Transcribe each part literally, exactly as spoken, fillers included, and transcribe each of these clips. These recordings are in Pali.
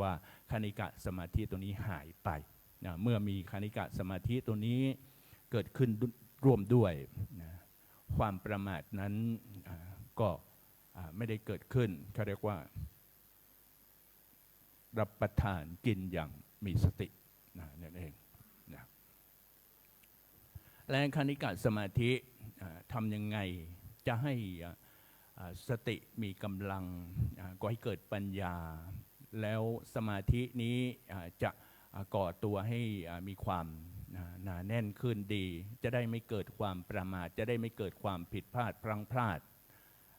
ว่าคณิกะสมาธิตัวนี้หายไปนะ เมื่อมีคณิกะสมาธิตัวนี้เกิดขึ้นร่วมด้วยนะ ความประมาทนั้นอ่าก็อ่าไม่ได้เกิดขึ้น เขาเรียกว่ารับประทานกินอย่างมีสตินะ นั่นเองนะ และคณิกะสมาธิอ่าทำยังไงจะให้อ่าอ่าสติมีกำลังอ่าก็ให้เกิดปัญญา แล้วสมาธินี้อ่าจะอ่าก่อตัวให้อ่ามีความอ่าหนาแน่นขึ้นดี จะได้ไม่เกิดความประมาท จะได้ไม่เกิดความผิดพลาดพลั้งพลาด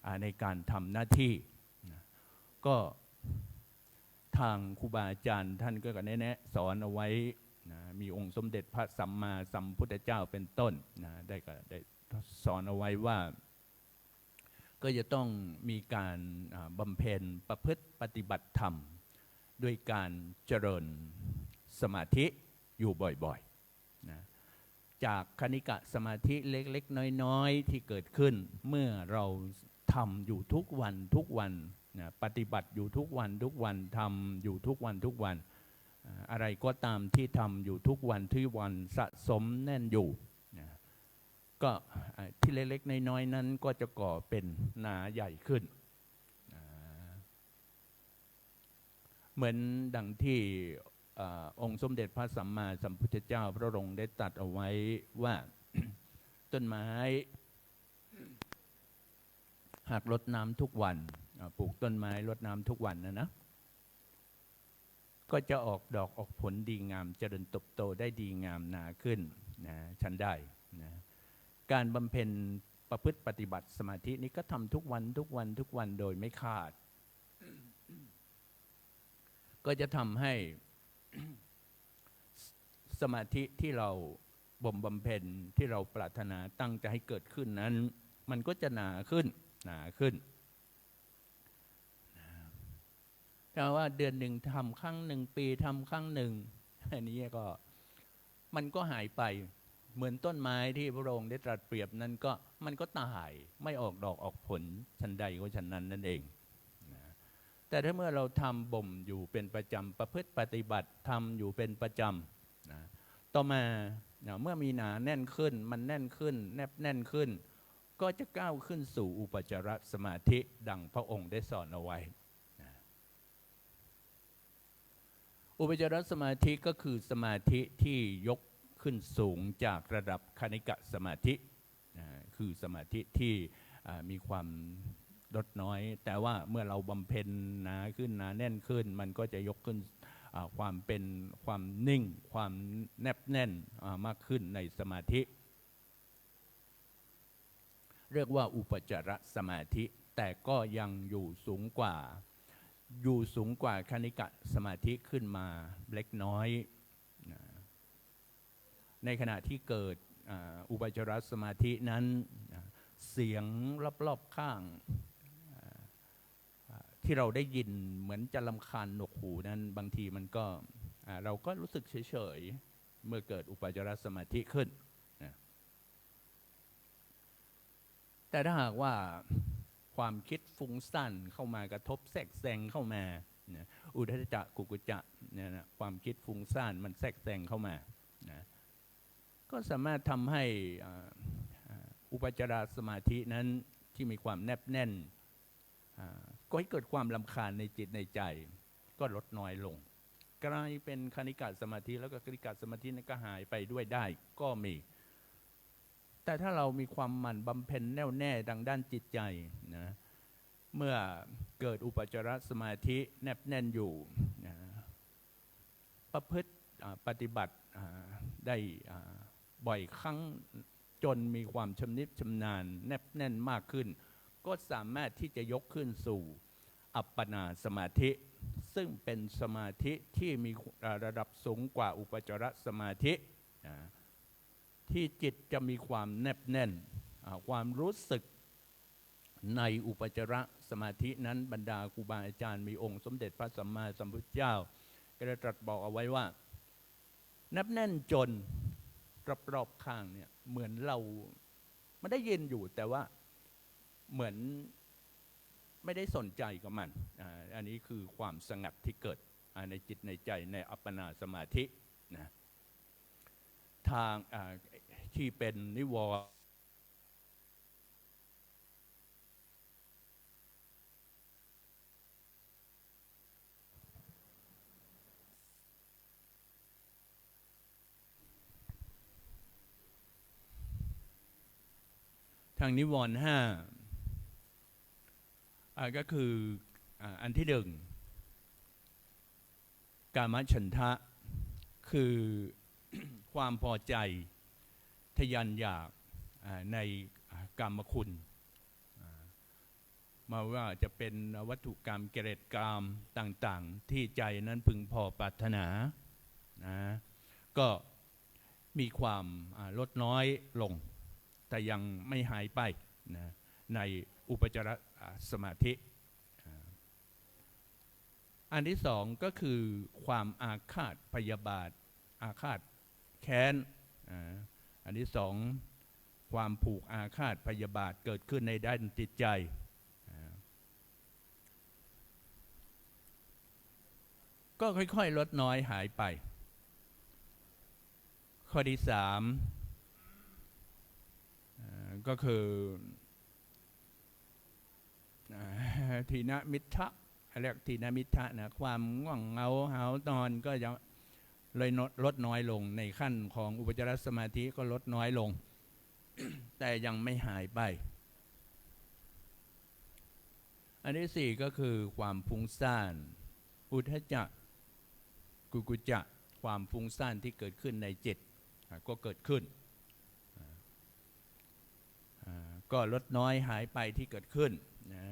อ่าในการทำหน้าที่นะ ก็ทางครูบาอาจารย์ท่านก็แนะแนะสอนเอาไว้นะ มีองค์สมเด็จพระสัมมาสัมพุทธเจ้าเป็นต้นนะ ได้ก็ได้สอนเอาไว้ว่า ก็จะต้องมีการอ่าบำเพ็ญประพฤติปฏิบัติธรรม ด้วยการเจริญสมาธิอยู่บ่อยๆนะ จากคณิกะสมาธิเล็กๆน้อยๆที่เกิดขึ้น เมื่อเราทำอยู่ทุกวันทุกวันนะ ปฏิบัติอยู่ทุกวันทุกวัน ทำอยู่ทุกวันทุกวันอ่าอะไรก็ตามที่ทำอยู่ทุกวันทุกวัน สะสมแน่นอยู่นะ ก็อ่าที่เล็กๆน้อยๆนั้นก็จะก่อเป็นหนาใหญ่ขึ้นอ่าเหมือนดังที่อ่าองค์สมเด็จพระสัมมาสัมพุทธเจ้าพระองค์ได้ตรัสเอาไว้ว่า ต้นไม้ หากรดน้ำทุกวันอ่าปลูกต้นไม้รดน้ำทุกวันนะนะ ก็จะออกดอกออกผลดีงาม เจริญเติบโตได้ดีงามหนาขึ้นนะ ฉันใดนะ การบำเพ็ญประพฤติปฏิบัติสมาธินี้ก็ทำทุกวันทุกวันทุกวันโดยไม่ขาด ก็จะทำให้ สมาธิที่เราบ่มบำเพ็ญที่เราปรารถนาตั้งใจให้เกิดขึ้นนั้น มันก็จะหนาขึ้น หนาขึ้น ถ้าว่าเดือนหนึ่งทำครั้งหนึ่ง ปีทำครั้งหนึ่ง อันนี้ก็มันก็หายไป เหมือนต้นไม้ที่พระองค์ได้ตรัสเปรียบนั้นก็มันก็ตายไม่ออกดอกออกผล ฉันใดก็ฉันนั้นนั่นเองนะ แต่ถ้าเมื่อเราทำบ่มอยู่เป็นประจำ ประพฤติปฏิบัติทำอยู่เป็นประจำนะ ต่อมานะเมื่อมีหนาแน่นขึ้น มันแน่นขึ้น แนบแน่นขึ้น ก็จะก้าวขึ้นสู่อุปจารสมาธิดังพระองค์ได้สอนเอาไว้นะ อุปจารสมาธิก็คือสมาธิที่ยกขึ้นสูงจากระดับคณิกะสมาธินะ คือสมาธิที่อ่ามีความลดน้อย แต่ว่าเมื่อเราบำเพ็ญหนาขึ้น หนาแน่นขึ้น มันก็จะยกขึ้นอ่าความเป็นความนิ่ง ความแนบแน่นอ่ามากขึ้นในสมาธิ เรียกว่าอุปจารสมาธิ แต่ก็ยังอยู่สูงกว่า อยู่สูงกว่าคณิกะสมาธิขึ้นมาเล็กน้อยนะ ในขณะที่เกิดอ่าอุปจารสมาธินั้นนะ เสียงรอบๆข้างอ่าอ่าที่เราได้ยินเหมือนจะรำคาญหนวกหูนั้น บางทีมันก็อ่าเราก็รู้สึกเฉยๆ เมื่อเกิดอุปจารสมาธิขึ้นนะ แต่ถ้าหากว่าความคิดฟุ้งซ่านเข้ามากระทบแทรกแซงเข้ามานะ อุทธัจจะกุกุจจะเนี่ยนะ ความคิดฟุ้งซ่านมันแทรกแซงเข้ามานะ ก็สามารถทำให้อ่าอ่าอุปจารสมาธินั้นที่มีความแนบแน่นอ่าก็ให้เกิดความรำคาญในจิตในใจ ก็ลดน้อยลง กลายเป็นคณิกะสมาธิ แล้วก็คณิกะสมาธินั้นก็หายไปด้วยได้ก็มี แต่ถ้าเรามีความหมั่นบำเพ็ญแน่วแน่ทางด้านจิตใจนะ เมื่อเกิดอุปจารสมาธิแนบแน่นอยู่นะ ประพฤติอ่าปฏิบัติอ่าได้อ่าบ่อยครั้งจนมีความชำนิชำนาญแนบแน่นมากขึ้น ก็สามารถที่จะยกขึ้นสู่อัปปนาสมาธิ ซึ่งเป็นสมาธิที่มีอ่าระดับสูงกว่าอุปจารสมาธินะ ที่จิตจะมีความแนบแน่นอ่าความรู้สึกในอุปจารสมาธินั้น บรรดาครูบาอาจารย์มีองค์สมเด็จพระสัมมาสัมพุทธเจ้าก็ได้ตรัสบอกเอาไว้ว่า แนบแน่นจนรอบๆข้างเนี่ยเหมือนเราไม่ได้ยินอยู่ แต่ว่าเหมือนไม่ได้สนใจกับมันอ่าอันนี้คือความสงัดที่เกิด อ่าในจิตในใจในอัปปนาสมาธินะทางอ่าที่เป็นนิวรณ์ ทางนิวรณ์ห้าอ่าก็คืออ่าอันที่หนึ่งกามฉันทะ คือความพอใจทะยานอยากอ่าในอ่ากามคุณอ่า มาว่าจะเป็นวัตถุกรรมกิเลสกรรมต่างๆ ที่ใจนั้นพึงพอปรารถนานะก็มีความอ่าลดน้อยลง แต่ยังไม่หายไปนะในอุปจารอ่าสมาธิอ่าอันที่สองก็คือความอาฆาตพยาบาทอาฆาตแค้นอ่าอันที่สอง ความผูกอาฆาตพยาบาทเกิดขึ้นในด้านจิตใจอ่าก็ค่อยๆลดน้อยหายไป ข้อที่สามอ่าก็คืออ่า ทีนมิทธะเรียกทีนมิทธะนะความง่วงเหงาหาวนอนก็จะเลยลดน้อยลงในขั้นของอุปจารสมาธิก็ลดน้อยลง แต่ยังไม่หายไป อันที่สี่ก็คือความฟุ้งซ่าน อุทธัจจะ กุกุจจะ ความฟุ้งซ่านที่เกิดขึ้นในจิตอ่ะก็เกิดขึ้นอ่ะอ่ะก็ลดน้อยหายไปที่เกิดขึ้นนะ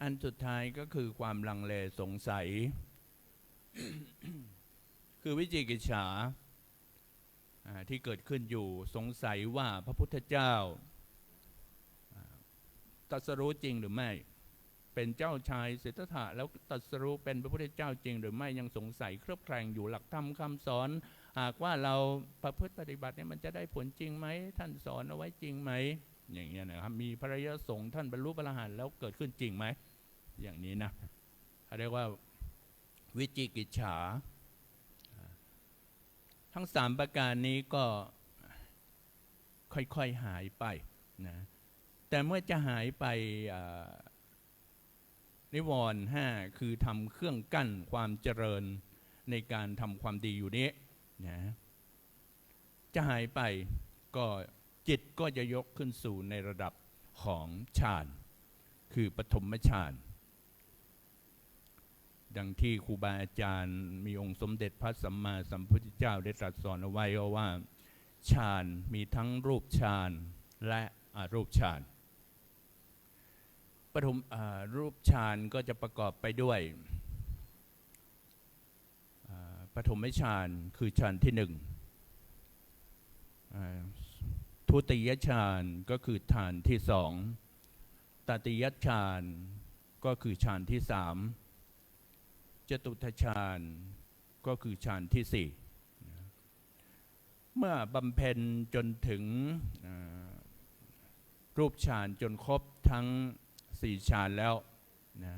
อันสุดท้ายก็คือความลังเลสงสัย คือวิจิกิจฉา อ่าที่เกิดขึ้นอยู่สงสัยว่าพระพุทธเจ้าอ่าตรัสรู้จริงหรือไม่ เป็นเจ้าชายสิทธัตถะแล้วตรัสรู้เป็นพระพุทธเจ้าจริงหรือไม่ยังสงสัยเคลือบแคลงอยู่หลักธรรมคำสอน หากว่าเราประพฤติปฏิบัติเนี่ยมันจะได้ผลจริงไหมท่านสอนเอาไว้จริงไหมอย่างเงี้ยนะครับมีพระอริยสงฆ์ท่านบรรลุพระอรหันต์แล้วเกิดขึ้นจริงไหมอย่างนี้นะเขาเรียกว่าวิจิกิจฉา ทั้งสามประการนี้ก็ค่อยๆหายไปนะแต่เมื่อจะหายไปอ่านิวรณ์ห้าคือทำเครื่องกั้นความเจริญในการทำความดีอยู่นี้นะจะหายไปก็จิตก็จะยกขึ้นสู่ในระดับของฌานคือปฐมฌาน ดังที่ครูบาอาจารย์มีองค์สมเด็จพระสัมมาสัมพุทธเจ้าได้ตรัสสอนเอาไว้ว่าฌานมีทั้งรูปฌานและอรูปฌานปฐมอ่ารูปฌานก็จะประกอบไปด้วยอ่าปฐมฌานคือฌานที่หนึ่งอ่าทุติยฌานก็คือฌานที่สองตติยฌานก็คือฌานที่สาม จตุตถฌานก็คือฌานที่สี่นะเมื่อบำเพ็ญจนถึงอ่ารูปฌานจนครบทั้งสี่ฌานแล้วนะ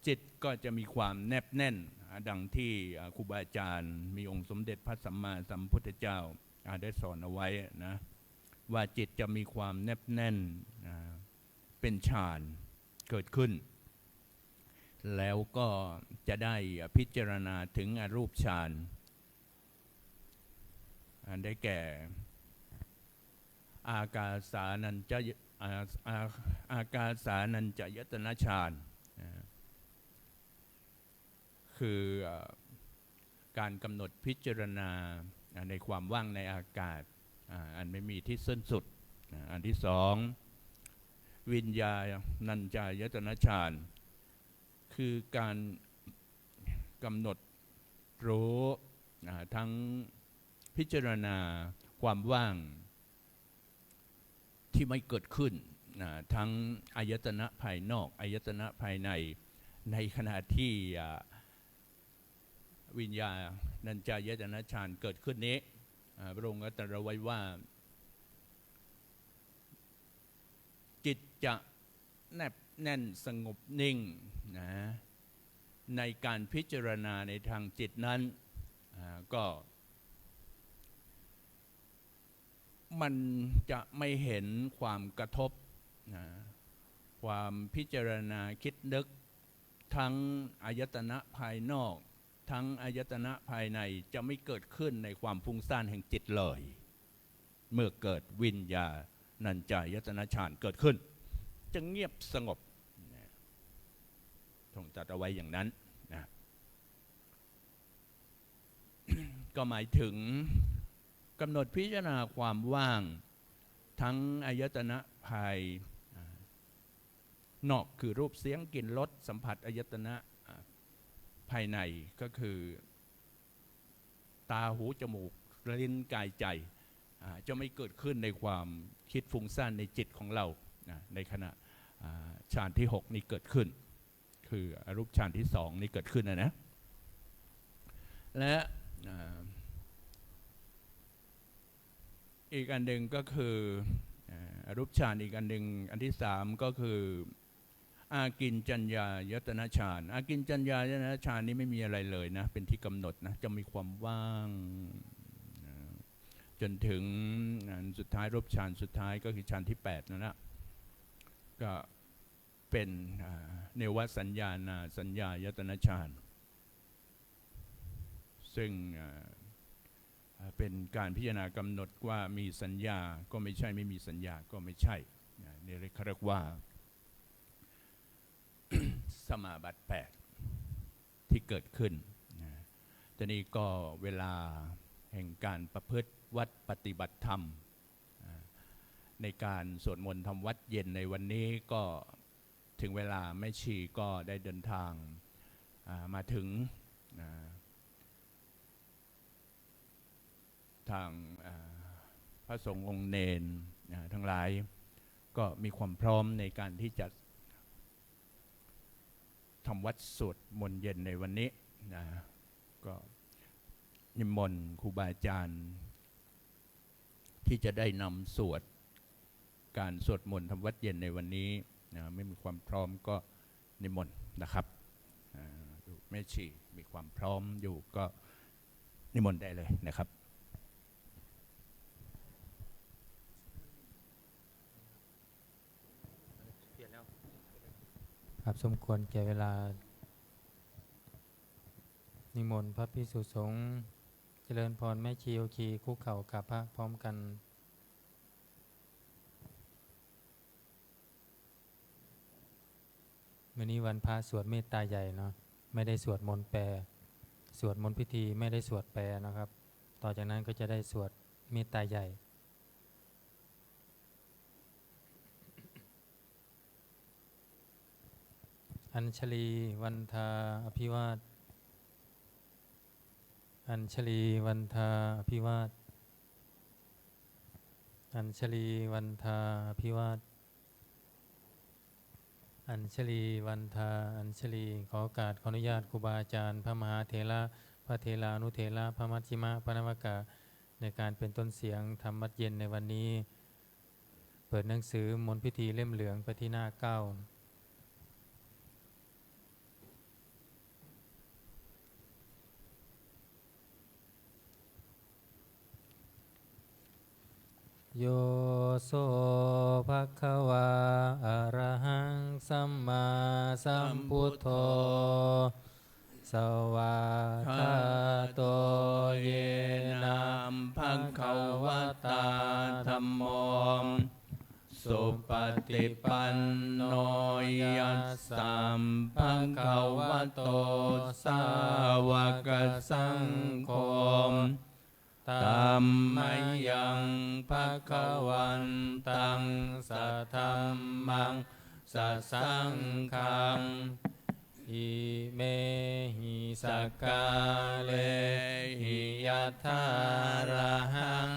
จิตก็จะมีความแนบแน่นอ่าดังที่อ่าครูบาอาจารย์มีองค์สมเด็จพระสัมมาสัมพุทธเจ้าอ่าได้สอนเอาไว้นะว่าจิตจะมีความแนบแน่นอ่าเป็นฌานเกิดขึ้น แล้วก็จะได้พิจารณาถึงอรูปฌานอันได้แก่ อากาสานัญจะอาอาอากาสานัญจายตนะฌานนะคือเอ่อการกำหนดพิจารณาอ่าในความว่างในอากาศอ่าอันไม่มีที่สิ้นสุดนะอันที่สอง วิญญาณัญจายตนะฌาน คือการกำหนดรู้อ่าทั้งพิจารณาความว่างที่ไม่เกิดขึ้นอ่าทั้งอายตนะภายนอกอายตนะภายใน ในขณะที่อ่าวิญญาณัญจายตนะฌานเกิดขึ้นนี้อ่าพระองค์ก็ตรัสไว้ว่า จิตจะแนบแน่นสงบนิ่งนะ ในการพิจารณาในทางจิตนั้น อ่า ก็ มันจะไม่เห็นความกระทบ นะ ความพิจารณาคิดนึก ทั้งอายตนะภายนอก ทั้งอายตนะภายใน จะไม่เกิดขึ้นในความฟุ้งซ่านแห่งจิตเลย เมื่อเกิดวิญญาณัญจายตนะฌานเกิดขึ้น จะเงียบสงบ นะ ทรงตรัสเอาไว้อย่างนั้น นะ ก็หมายถึงกำหนดพิจารณาความว่าง ทั้งอายตนะภาย อ่า นอก คือรูป เสียง กลิ่น รส สัมผัส อายตนะ อ่า ภายใน ก็คือ ตา หู จมูก ลิ้น กาย ใจ อ่า จะไม่เกิดขึ้นในความคิดฟุ้งซ่านในจิตของเรา นะ ในขณะ อ่า ฌานที่หกนี้เกิดขึ้น คืออรูปฌานที่สองนี้เกิดขึ้นนะนะ และ อ่า อีกอันหนึ่งก็คือ อ่า อรูปฌานอีกอันหนึ่ง อันที่สามก็คือ อากิญจัญญายตนะฌาน อากิญจัญญายตนะฌานนี้ไม่มีอะไรเลยนะ เป็นที่กำหนดนะ จะมีความว่าง นะ จนถึงอันสุดท้าย รูปฌานสุดท้ายก็คือฌานที่แปดนั่นนะ ก็เป็น อ่า เนวสัญญานาสัญญายตนะฌาน ซึ่ง อ่า อ่า เป็นการพิจารณากำหนดว่ามีสัญญาก็ไม่ใช่ ไม่มีสัญญาก็ไม่ใช่ นะ นี่เรียก เขาเรียกว่า สมาบัติแปดที่เกิดขึ้น นะ ทีนี้ก็เวลาแห่งการประพฤติวัตรปฏิบัติธรรม อ่า ในการสวดมนต์ทำวัตรเย็นในวันนี้ก็ถึงเวลาแม่ชีก็ได้เดินทาง อ่า มาถึง อ่า ทาง อ่า พระสงฆ์องค์เณร อ่า ทั้งหลาย ก็มีความพร้อมในการที่จะทำวัตรสวดมนต์เย็นในวันนี้ นะ ก็นิมนต์ครูบาอาจารย์ ที่จะได้นำสวด การสวดมนต์ทำวัตรเย็นในวันนี้ นะ ไม่มีความพร้อมก็นิมนต์นะครับ อ่า ดูแม่ชีมีความพร้อมอยู่ก็นิมนต์ได้เลยนะครับ เปลี่ยนแล้ว ครับ สมควรแก่เวลา นิมนต์พระภิกษุสงฆ์ เจริญพรแม่ชีโยคี คุกเข่ากราบพระพร้อมกัน วันนี้วันพระสวดเมตตาใหญ่เนาะ ไม่ได้สวดมนต์แปล สวดมนต์พิธีไม่ได้สวดแปลนะครับ ต่อจากนั้นก็จะได้สวดเมตตาใหญ่ อัญชลีวันทาอภิวาท อัญชลีวันทาอภิวาท อัญชลีวันทาอภิวาท อัญชลีวันทา อัญชลี ขอโอกาส ขออนุญาตครูบาอาจารย์ พระมหาเถระ พระเถรานุเถระ พระมัชฌิมะ พระนวกะ ในการเป็นต้นเสียงทำวัตรเย็นในวันนี้ เปิดหนังสือมนต์พิธีเล่มเหลืองไปที่หน้าเก้า Yo so bhagavā arahaṃ sammāsambuddho, svākkhāto yena bhagavatā dhammo, supaṭipanno yassa bhagavato sāvakasaṅgho, tammayaṃ bhagavantaṃ sadhammaṃ sasaṅghaṃ, imehi sakkārehi yathārahaṃ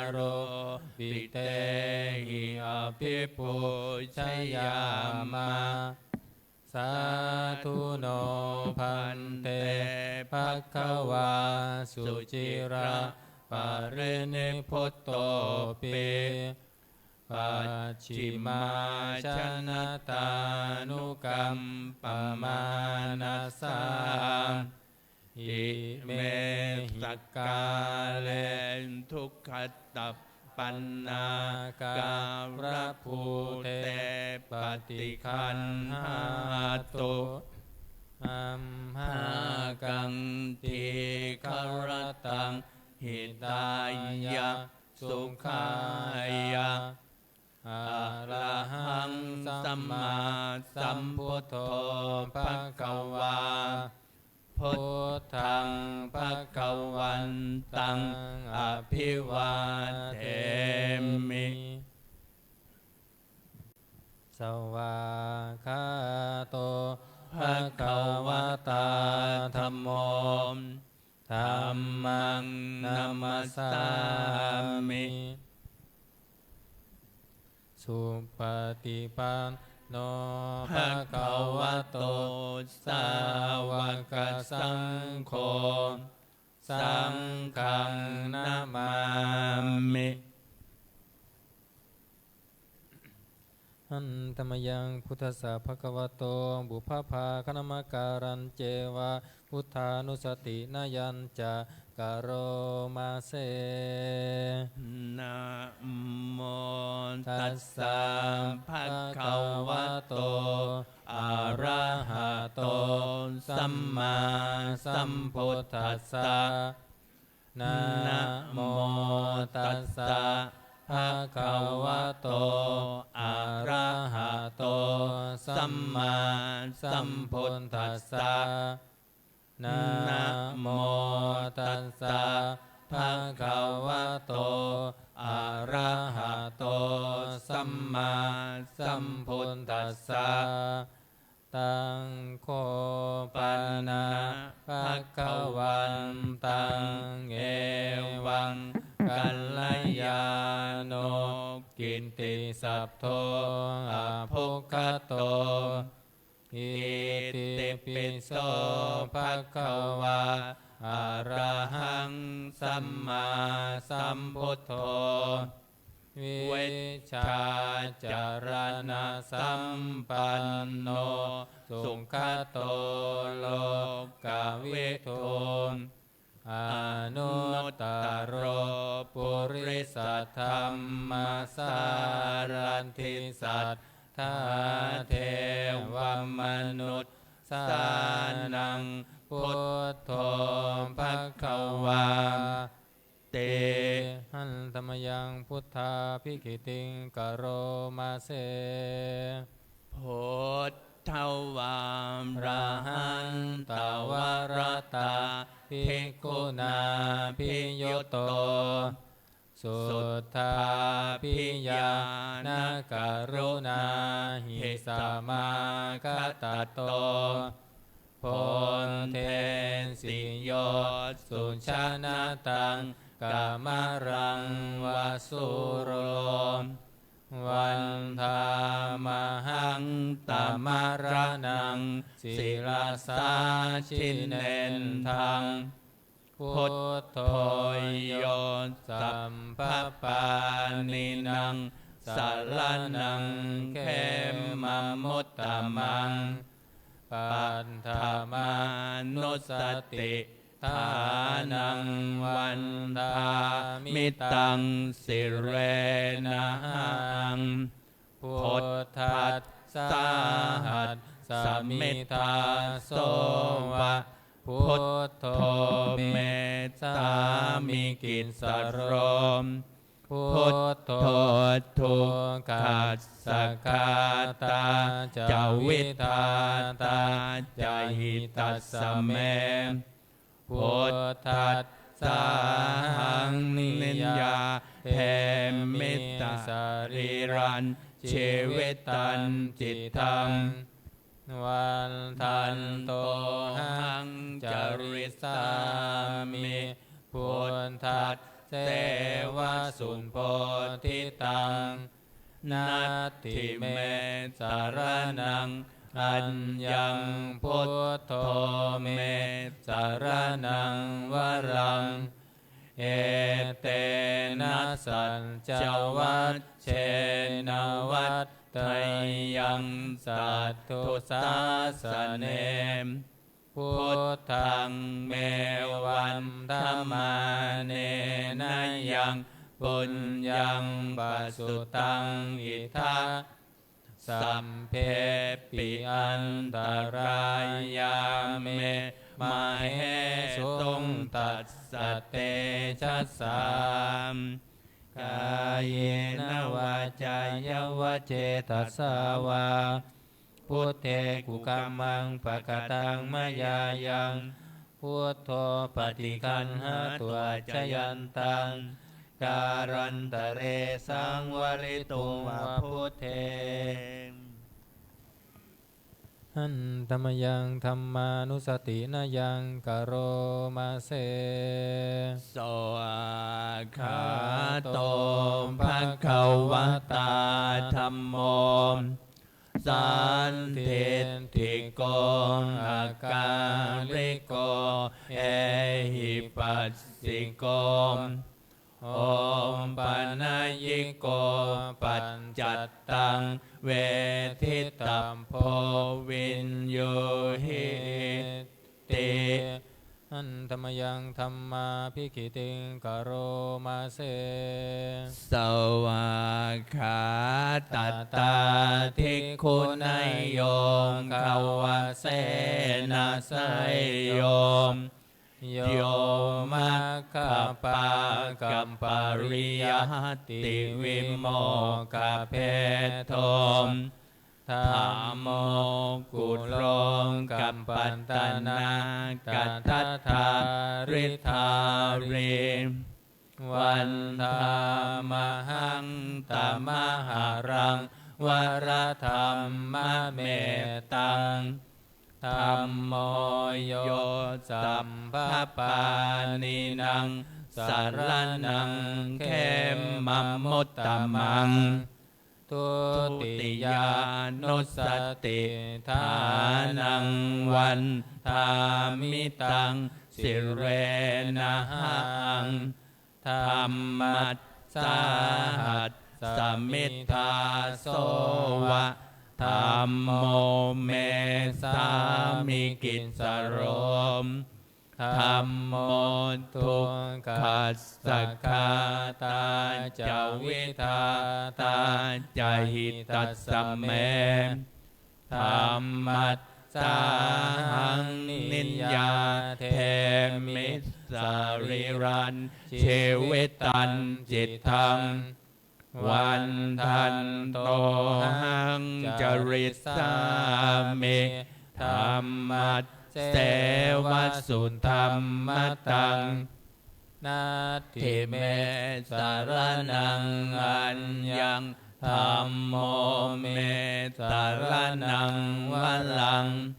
āropitehi abhipūjayāma. Sādhu no bhante bhagavā suciraparinibbutopi, pacchimājanatānukampamānasā ime sakkāre duggatappannā kālabhūte paṭiggaṇhātu amhākaṃ dīgharattaṃ hitāya sukhāya. Arahaṃ sammāsambuddho bhagavā. Buddhaṃ bhagavantaṃ abhivādemi. Svākkhāto bhagavatā dhammo. Dhammaṃ namassāmi. Supaṭipanno bhagavato sāvakasaṅgho. Saṅghaṃ namāmi. Handa mayaṃ buddhassa bhagavato pubbabhāganamakārañceva buddhānussatinayañca karoma se. Namo tassa bhagavato arahato sammāsambuddhassa. Namo tassa bhagavato arahato sammāsambuddhassa. Namo tassa bhagavato arahato sammāsambuddhassa. Taṃ kho pana bhagavantaṃ evaṃ kalyāṇo kittisaddo abbhuggato. Itipi so bhagavā arahaṃ sammāsambuddho vijjācaraṇasampanno sugato lokavidū anuttaro purisadammasārathi satthā devamanussānaṃ buddho bhagavā ti. Handa mayaṃ buddhābhigītiṃ karoma se. Buddhavārahantavaratā bhikkhunābhiyutto suddhābhiñāṇakaruṇāhisamakātato bhantesi yo sujanataṃ kamalaṃ va sūro vandāmahaṃ tamaraṇaṃ sirasā jinendaṃ. Buddho yo sabbapāṇīnaṃ saraṇaṃ khemamuttamaṃ paṭhamānussatiṭṭhānaṃ vandāmi taṃ sirenahaṃ. Buddhassāhasmi dāso va buddho me sāmikissaro buddho dukkhassa ghātā ca vidhātā ca hitassa me. Buddhassāhaṃ niyyādemi sarīrañjīvitañcidaṃ vandantohaṃ carissāmi buddhasseva subodhitaṃ. Natthi me saraṇaṃ aññaṃ buddho me saraṇaṃ varaṃ Etena saccavajjena vaḍḍheyyaṃ satthu sāsane. Buddhaṃ me vandamānena yaṃ puññaṃ pasutaṃ idha, sabbepi antarāyā me māhesuṃ tassa tejasā. Kāyena vācāya va cetasā vā, buddhe kukammaṃ pakataṃ mayā yaṃ, buddho paṭiggaṇhatu accayantaṃ, kālantare saṃvarituṃ va buddhe. Handa mayaṃ dhammānussatinayaṃ karoma se. Svākkhāto bhagavatā dhammo, sandiṭṭhiko akāliko ehipassiko, opanayiko paccattaṃ veditabbo viññūhīti. Handa mayaṃ dhammābhigītiṃ karoma se. Svākkhātatādiguṇayogavase na seyyo, yo maggapākapariyattipimokkhabhedo, dhammo kulokapatanāgatadhārīdhārī, vandāmahaṃ tamaharaṃ varadhammametaṃ. Dhammo yo sabbapāṇīnaṃ saraṇaṃ khemamuttamaṃ. Dutiyānussatiṭṭhānaṃ vandāmi taṃ sirenahaṃ. Dhammassāhasmi dāso va, dhammo me sāmikissaro. Dhammo dukkhassa ghātā ca vidhātā ca hitassa me. Dhammassāhaṃ niyyādemi sarīrañjīvitañcidaṃ. Vandantohaṃ carissāmi dhammasseva sudhammataṃ. Natthi me saraṇaṃ aññaṃ, dhammo me saraṇaṃ varaṃ.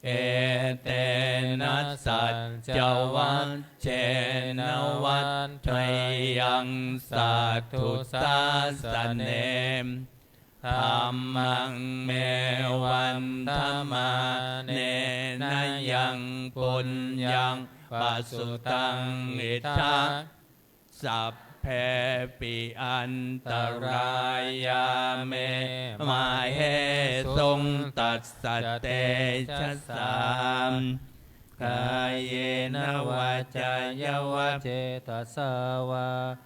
Etena saccavajjena vaḍḍheyyaṃ satthu sāsane. Dhammaṃ me vandamānena yaṃ puññaṃ pasutaṃ idha, sabbepi antarāyā me māhesuṃ tassa tejasā. Kāyena vācāya va cetasā vā,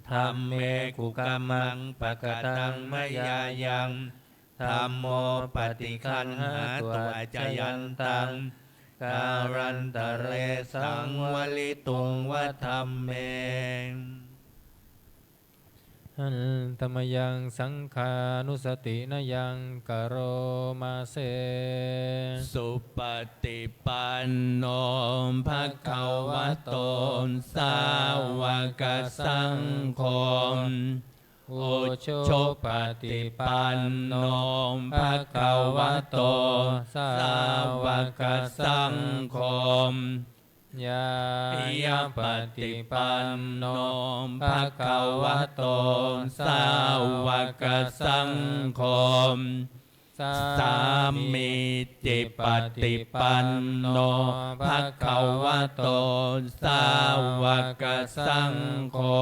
dhamme kukammaṃ pakataṃ mayā yaṃ, dhammo paṭiggaṇhatu accayantaṃ, kālantare saṃvarituṃ va dhamme. Handa mayaṃ saṅghānussatinayaṃ karoma se. Supaṭipanno bhagavato sāvakasaṅgho, ujupaṭipanno bhagavato sāvakasaṅgho, ñāyapaṭipanno bhagavato sāvakasaṅgho, Sāmīcipaṭipanno bhagavato sāvakasaṅgho,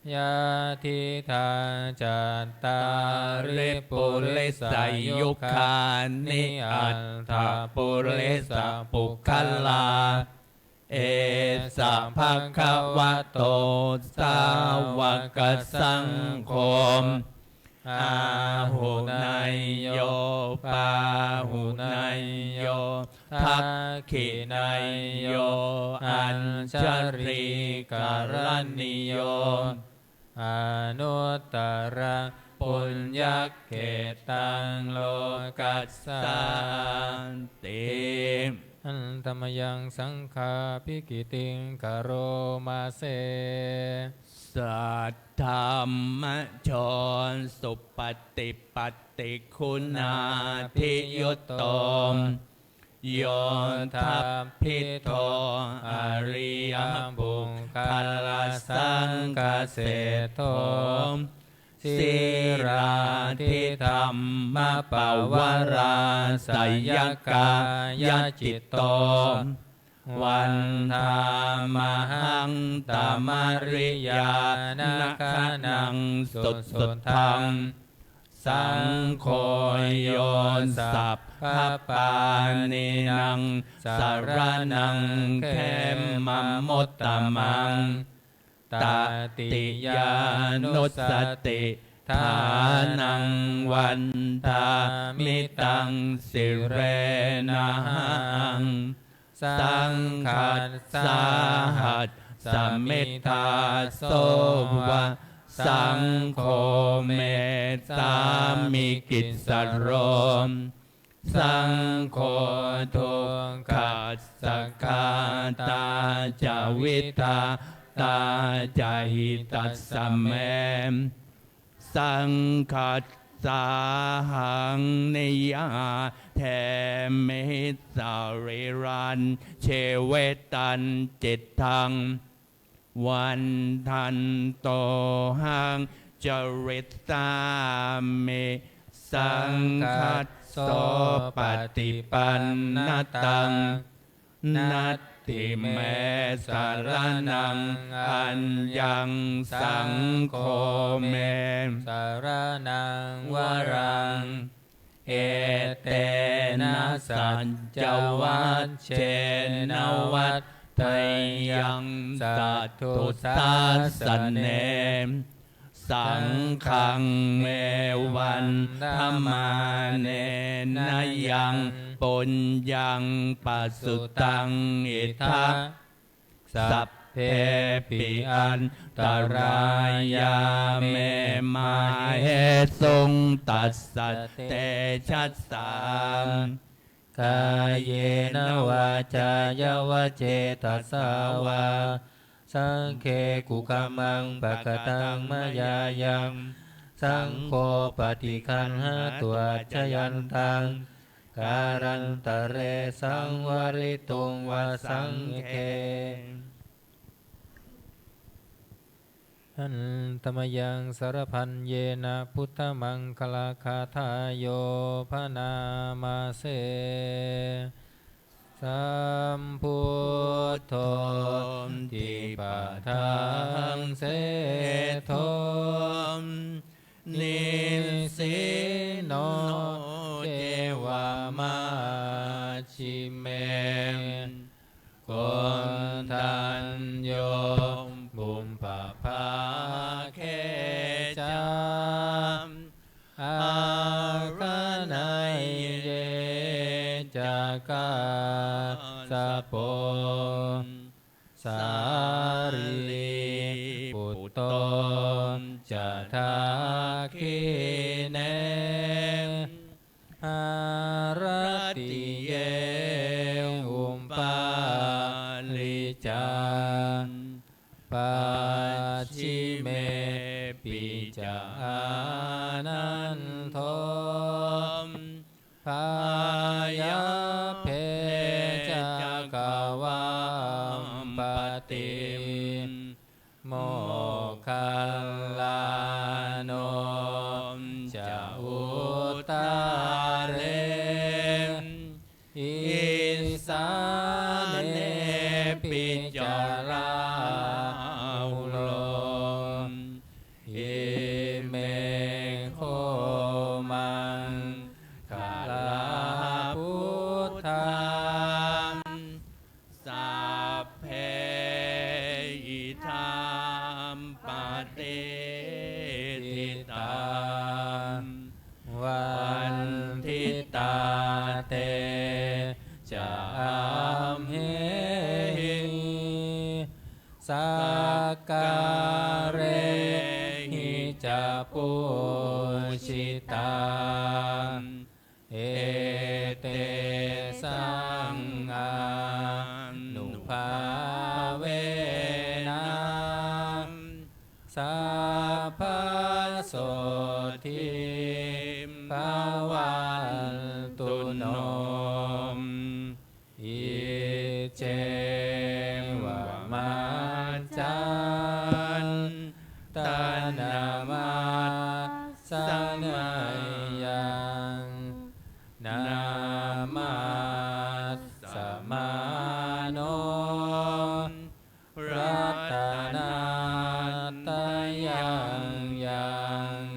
yadidaṃ cattāri purisayugāni aṭṭha purisapuggalā, esa bhagavato sāvakasaṅgho, āhuneyyo pāhuneyyo dakkhiṇeyyo añjalikaraṇīyo, anuttaraṃ puññakkhettaṃ lokassāti. Handa mayaṃ saṅghābhigītiṃ karoma se. Saddhammajo supaṭipattiguṇādiyutto, yoṭṭhabbidho ariyapuggalasaṅghaseṭṭho, sīlādidhammapavarāsayakāyacitto, vandāmahaṃ tamariyāna gaṇaṃ susuddhaṃ. Saṅgho yo sabbapāṇīnaṃ saraṇaṃ khemamuttamaṃ, tatiyānussatiṭṭhānaṃ vandāmi taṃ sirenahaṃ. Saṅghassāhasmi dāso va, saṅgho me sāmikissaro, saṅgho dukkhassa ghātā ca vidhātā ca hitassa me. Saṅghassāhaṃ niyyādemi sarīrañjīvitañcittaṃ, vandantohaṃ carissāmi saṅghassopaṭipannataṃ. Natthi me saraṇaṃ aññaṃ, saṅgho me saraṇaṃ varaṃ. Etena saccavajjena vaḍḍheyyaṃ satthu sāsane. Saṅghaṃ me vandamānena yaṃ puññaṃ pasutaṃ idha, sabbepi antarāyā me māhesuṃ tassa tejasā. Kāyena vācāya va cetasā vā, saṅghe kukammaṃ pakataṃ mayā yaṃ, saṅgho paṭiggaṇhatu accayantaṃ, kālantare saṃvarituṃ va saṅghe. Handa mayaṃ saravajjena buddhamaṅgalagāthāyo bhaṇāma se. Sambuddho tipaṭṭhaṃ seṭṭho nisinno ceva majjhime, Koṇḍañño pubbabhāge ca āgaṇeyye ca Kassapo, Sārīputto ca dakkhiṇe, Haratiye upāli ca pacchimepi ca Ānando, Pāyabbe ca Gavampati, Moggallāno ca Utta nepi ca rāhulo. Ime kho maṅgalā buddhā, sabbe idha patiṭṭhitā, vanditā te ca amhehi, sakkārehi ca pūjitā, etesaṃ ānubhāvena sabbasotthī bhavantu no. Iccevam acchantanamassaneyyaṃ, namassamāno ratanattayaṃ yaṃ,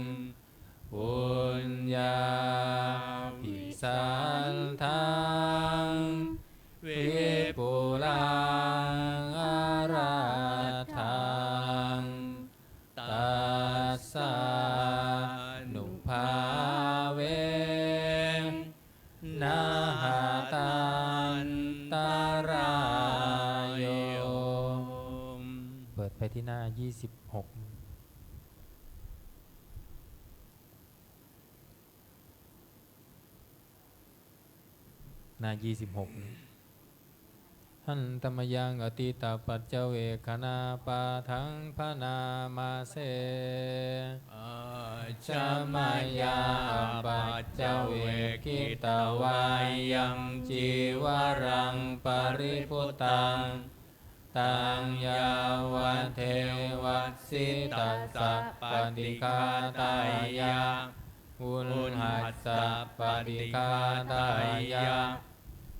puññābhisandaṃ vipulaṃ alatthaṃ, tassānubhāvena hatantarāyo. เปิดไปที่หน้า ยี่สิบหก หน้า ยี่สิบหก Handa mayaṃ atītapaccavekkhaṇapāṭhaṃ bhaṇāma se. Ajja mayā apaccavekkhitvā yaṃ cīvaraṃ paribhuttaṃ, taṃ yāvadeva sītassa paṭighātāya, uṇhassa paṭighātāya,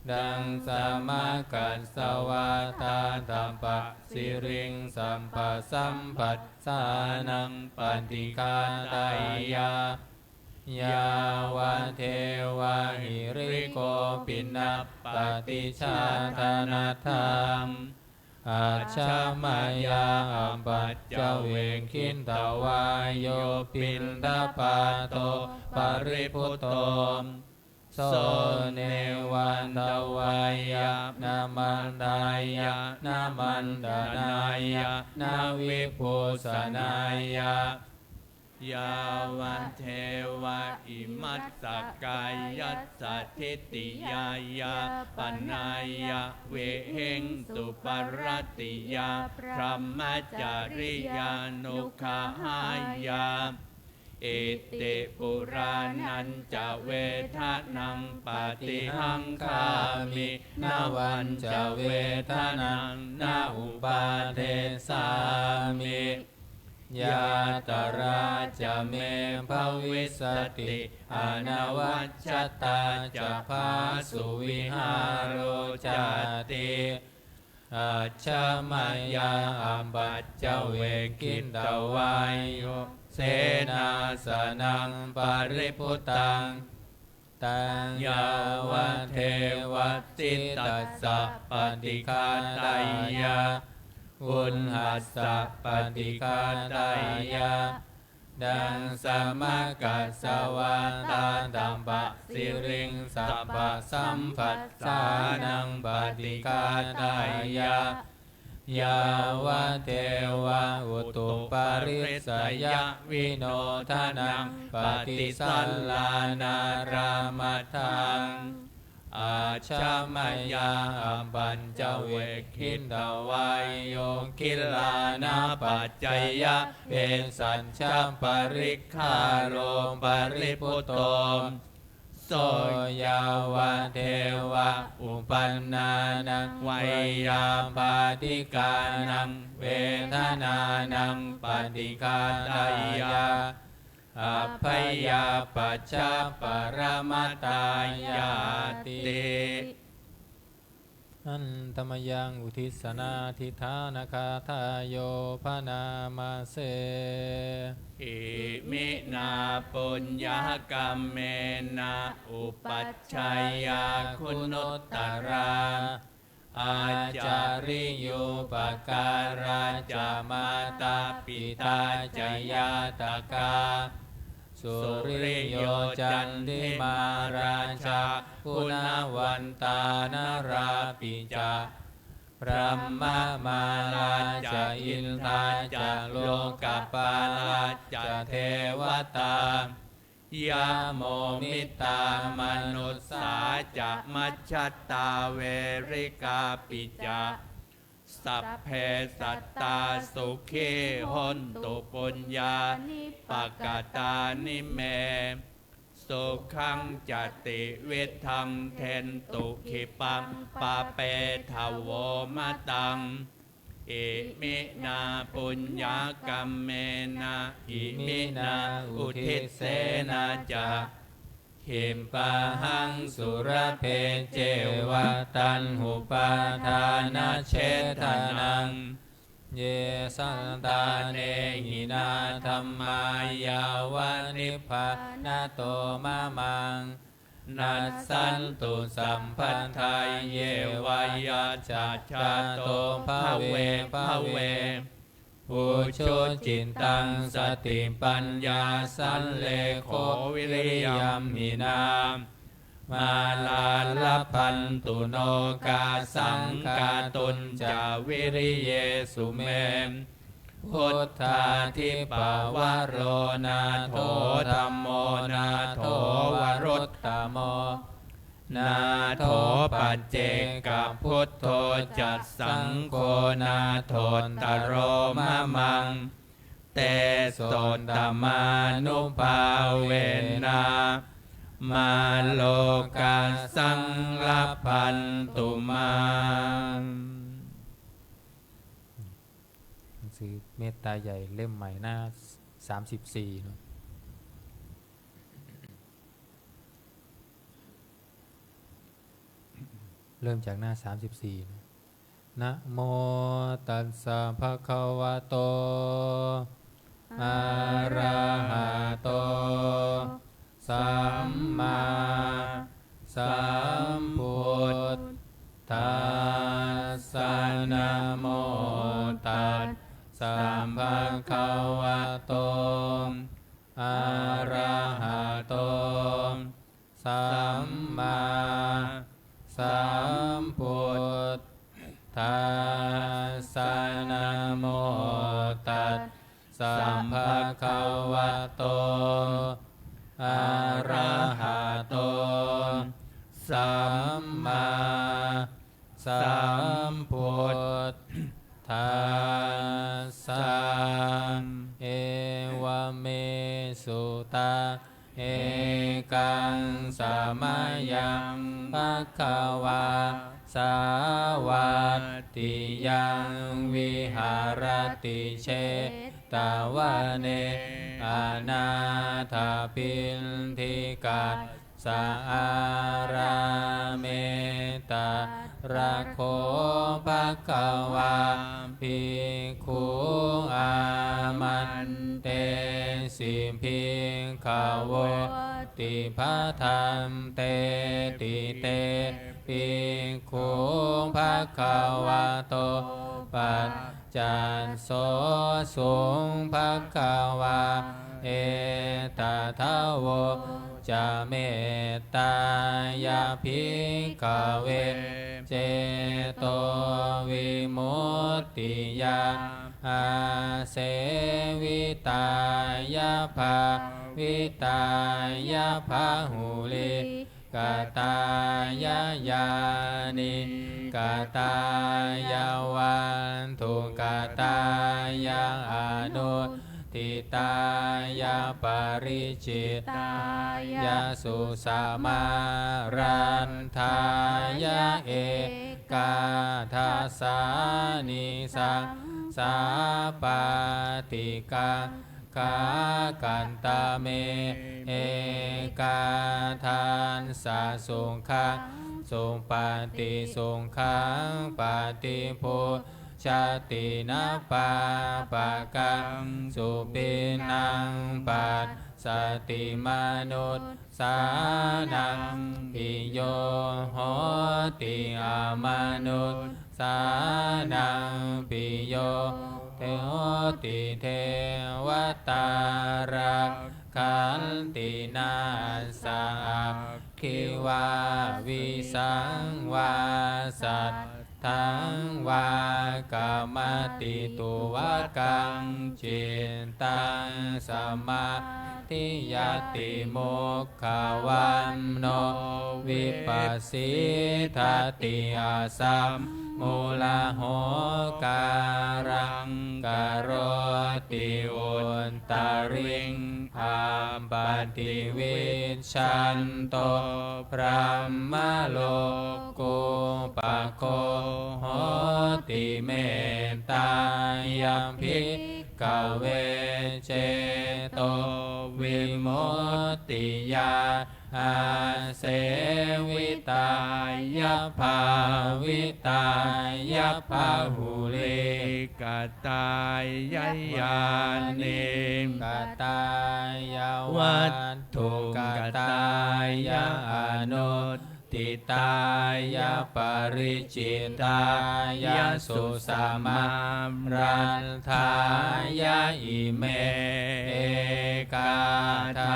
daṃsamakasavātātapasiriṃsapasamphassānaṃ paṭighātāya, yāvadeva hirikopinapaṭicchādanatthaṃ. Ajja mayā apaccavekkhitvā yo piṇḍapāto paribhutto, so neva davāya na madāya na maṇḍanāya na vibhūsanāya, yāvadeva imassa kāyassa ṭhitiyā yāpanāya vihiṃsuparatiyā brahmacariyānuggahāya. Iti purāṇañca vedanaṃ paṭihaṅkhāmi navañca vedanaṃ na uppādessāmi. Yātrā ca me bhavissati anavajjatā ca phāsuvihāro cāti. Ajja mayā apaccavekkhitvā yo senāsanaṃ paribhuttaṃ, taṃ yāvadeva sītassa paṭighātāya, uṇhassa paṭighātāya, daṃsamakasavātātapasiriṃsapasamphassānaṃ paṭighātāya, yāvadeva utuparissayavinodanaṃ paṭisallānārāmatthaṃ. Ajja mayā apaccavekkhitvā yo gilānapaccayavesajjaparikkhāro paribhutto, so yāvadeva uppannānaṃ veyyābādhikānaṃ vedanānaṃ paṭighātāya, abyāpajjhaparamatāyāti. Handa mayaṃ uddissanādhiṭṭhānagāthāyo bhaṇāma se. Iminā puññakammena upajjhāyā guṇuttarā ācariyūpakārā ca mātā pitā ca ñātakā suriyo candimā rājā guṇavantā narāpi ca brahmamārā ca indā ca lokapālā ca devatā yamo mittā manussā ca majjhattā verikāpi ca. Sabbe sattā sukhī hontu puññāni pakatāni me sukhaṃ ca tividhaṃ dentu khippaṃ pāpetha vo mataṃ. Iminā puññakammena iminā uddissena ca khippāhaṃ sulabhe ceva taṇhupādānachedanaṃ. Ye santāne hinā dhammā yāva nibbānato mamaṃ nassantu sabbadā yeva yattha jāto bhave bhave ujucittaṃ satipaññā sallekho viriyamhinā mārā labhantu nokāsaṃ kātuñca viriyesu me. Buddhādhipavaro nātho dhammo nātho varuttamo nātho paccekabuddho ca saṅgho nāthottaro mamaṃ. Tesottamānubhāvena mārokāsaṃ labhantu mā. หนังสือเมตตาใหญ่เล่มใหม่หน้าสามสิบสี่เนาะ เริ่มจากหน้าสามสิบสี่นะ Namo tassa bhagavato arahato sammāsambuddhassa. Namo tassa bhagavato arahato sammāsambuddhassa. Namo tassa bhagavato arahato sammāsambuddhassa. Evaṃ me sutaṃ. Ekaṃ samayaṃ bhagavā sāvatthiyaṃ viharati jetavane anāthapiṇḍikassa ārāme. Tatra kho bhagavā bhikkhū āmantesi bhikkhavoti. Bhadanteti te bhikkhū bhagavato paccassosuṃ. Bhagavā etadavoca: Mettāya bhikkhave cetovimuttiyā āsevitāya bhāvitāya bahulī katāya yānīkatāya vatthukatāya anuṭṭhitāya paricitāya susamāraddhāya ekādasānisaṃsā pāṭikaṅ Kantame ekādasa sukhaṃ supati, sukhaṃ paṭibujjhati, na pāpakaṃ supinaṃ passati, manussānaṃ piyo hoti, amanus sānaṃ piyo hoti, devatā rakkhanti, nāssa aggi vā visaṃ vā satthaṃ vā kamati, tuvakaṃ cittaṃ samādhiyati, mukha vaṇṇo vippasīdati, asammūḷho kālaṃ karoti, uttariṃ appaṭivijjhanto brahmalokūpago hoti. Mettāya bhikkhave cetovimuttiyā āsevitāya bhāvitāya bahulīkatāya yānīkatāya vatthukatāya anuṭṭhitāya paricitāya susamāraddhāya ime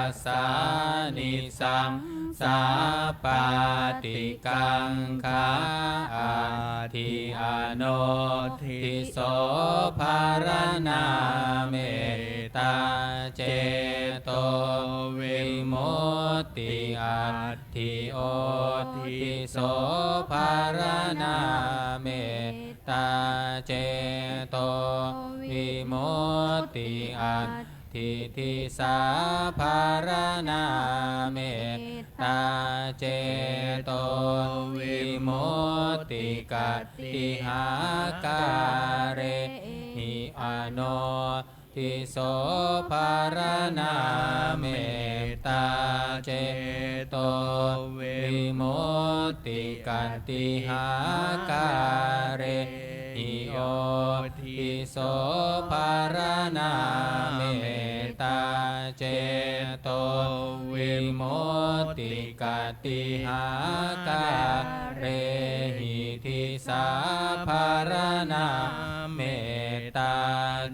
ekādasāni saṃsāpāṭikaṅkhā atthi anodhiso bharaṇā mettā cetovimutti atthi odhiso bharaṇā mettā cetovimutti atthi disā bharaṇā mettā cetovimutti katihākārehi ano diso bharaṇā mettā cetovimutti katihākārehi odhiso bharaṇā mettā cetovimutti katihākārehi disā bharaṇā mettā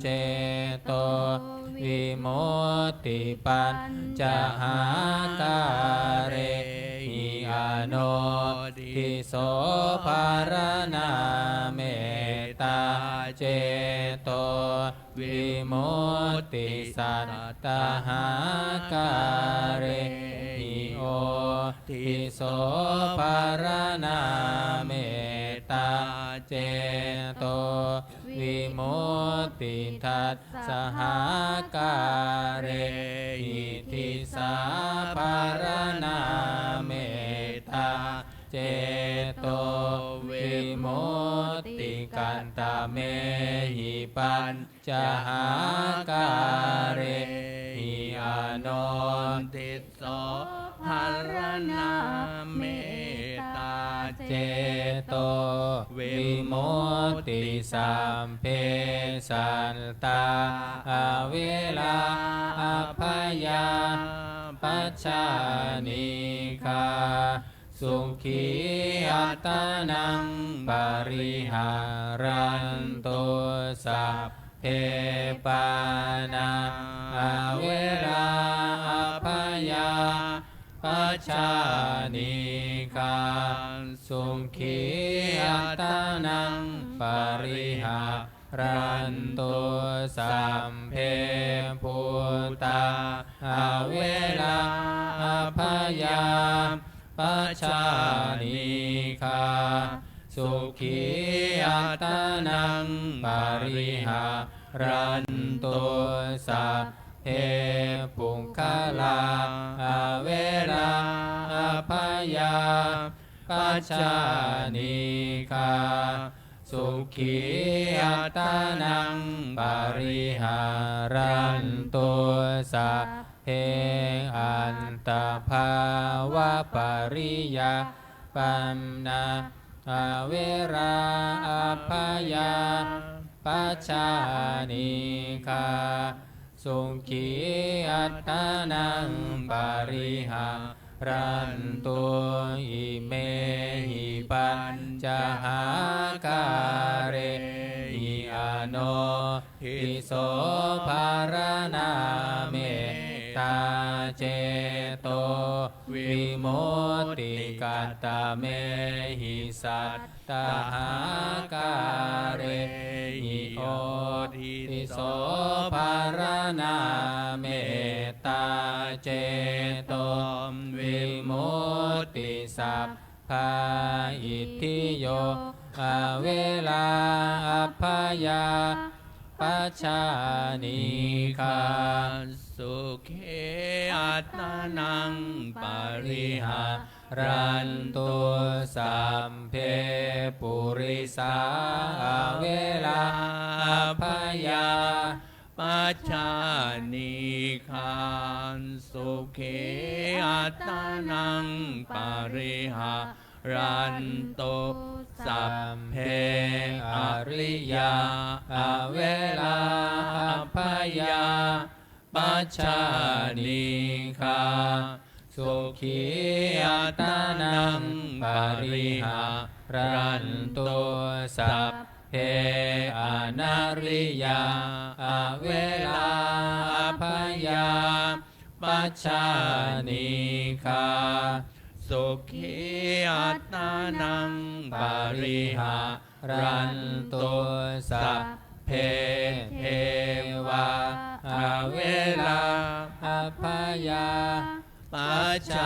cetovimutti pañcahākārehi ano diso bharaṇā mettā cetovimutti sattahākārehi odhiso bharaṇā mettā cetovimutti dasahākārehi disā bharaṇā mettā cetovimutti kantamehi pañcahākārehi ano diso bharaṇā mettā cetovimutti sabbe sattā averā abyāpajjhā anīghā sukhī attānaṃ pariharantu. Sabbe pāṇā averā abyāpajjhā anīghā sukhī attānaṃ pariharantu. Sabbe bhūtā averā abyāpajjhā anīghā sukhī attānaṃ pariharantu. Sabbe puggalā averā abyāpajjhā anīghā sukhī attānaṃ pariharantu. Sabbe attabhāvapariyāpannā averā abyāpajjhā anīghā sukhī attānaṃ pariharantu. Imehi pañcahārehi anodhiso pharaṇā mettācetovimutti. Katamehi sattahākārehi odhiso pharaṇā mettācetovimutti. Sabbā itthiyo averā abyāpajjhā anīghā sukhī attānaṃ pariharantu. Sabbe purisā averā abyāpajjhā anīghā sukhī attānaṃ pariharantu. Sabbe ariyā averā abyāpajjhā anīghā sukhī attānaṃ pariharantu. Sabbe anariyā averā abyāpajjhā anīghā sukhī attānaṃ pariharantu. Sabbe devā averā abyāpajjhā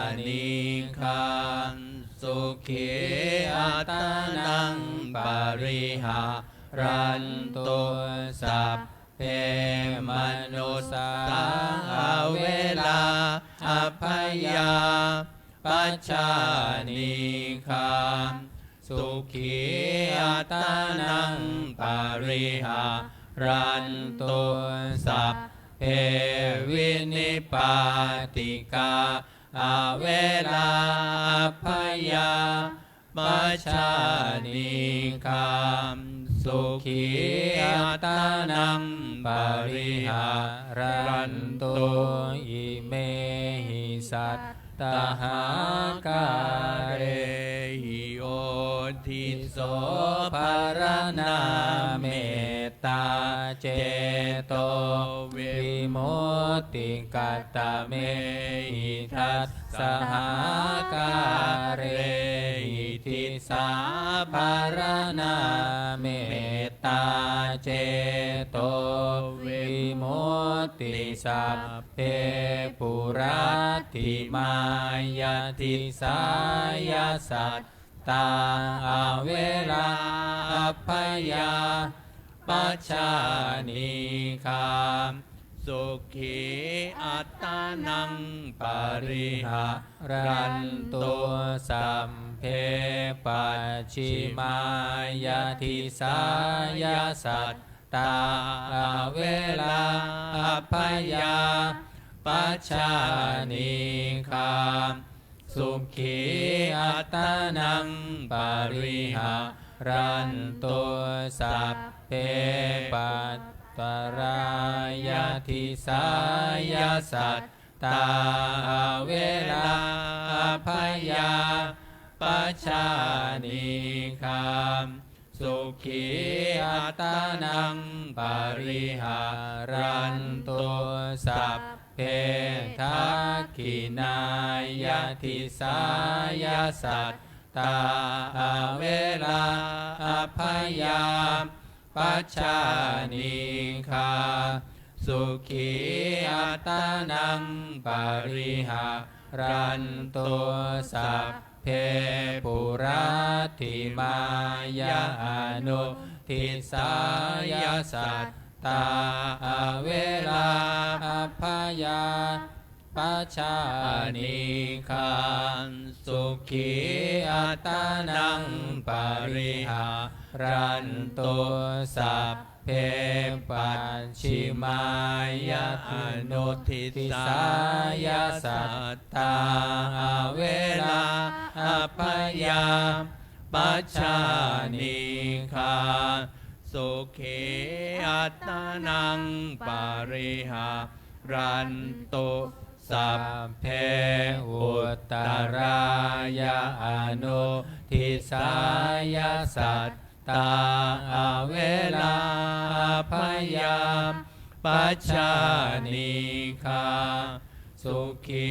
anīghā sukhī attānaṃ pariharantu. Sabbe manussā averā abyāpajjhā anīghā sukhī attānaṃ pariharantu. Sabbe vinipātikā averā abyāpajjhā anīghā sukhī attānaṃ pariharantu. Imehi sattahākārehi odhiso pharaṇā mettācetovimutti. Katamehi dasahākārehi disā pharaṇā mettācetovimutti. Sabbe puratthimāya disāya sattā averā abyāpajjhā anīghā sukhī attānaṃ pariharantu. Sabbe pacchimāya disāya sattā averā abyāpajjhā anīghā sukhī attānaṃ pariharantu. Sabbe pattarāya disāya sattā averā abyāpajjhā anīghā sukhī attānaṃ pariharantu. Sabbe dakkhiṇāya disāya sattā averā abyāpajjhā anīghā sukhī attānaṃ pariharantu. Sabbe puratthimāya anudisāya sattā averā abyāpajjhā pajānīkha. Sukhī attānaṃ pariharantu sabbe pacchimāya anudisāya sattā averā abyāpajjhā anīghā. Sukhī attānaṃ pariharantu sabbe uttarāya anudisāya sattā averā abyāpajjhā anīghā. Sukhī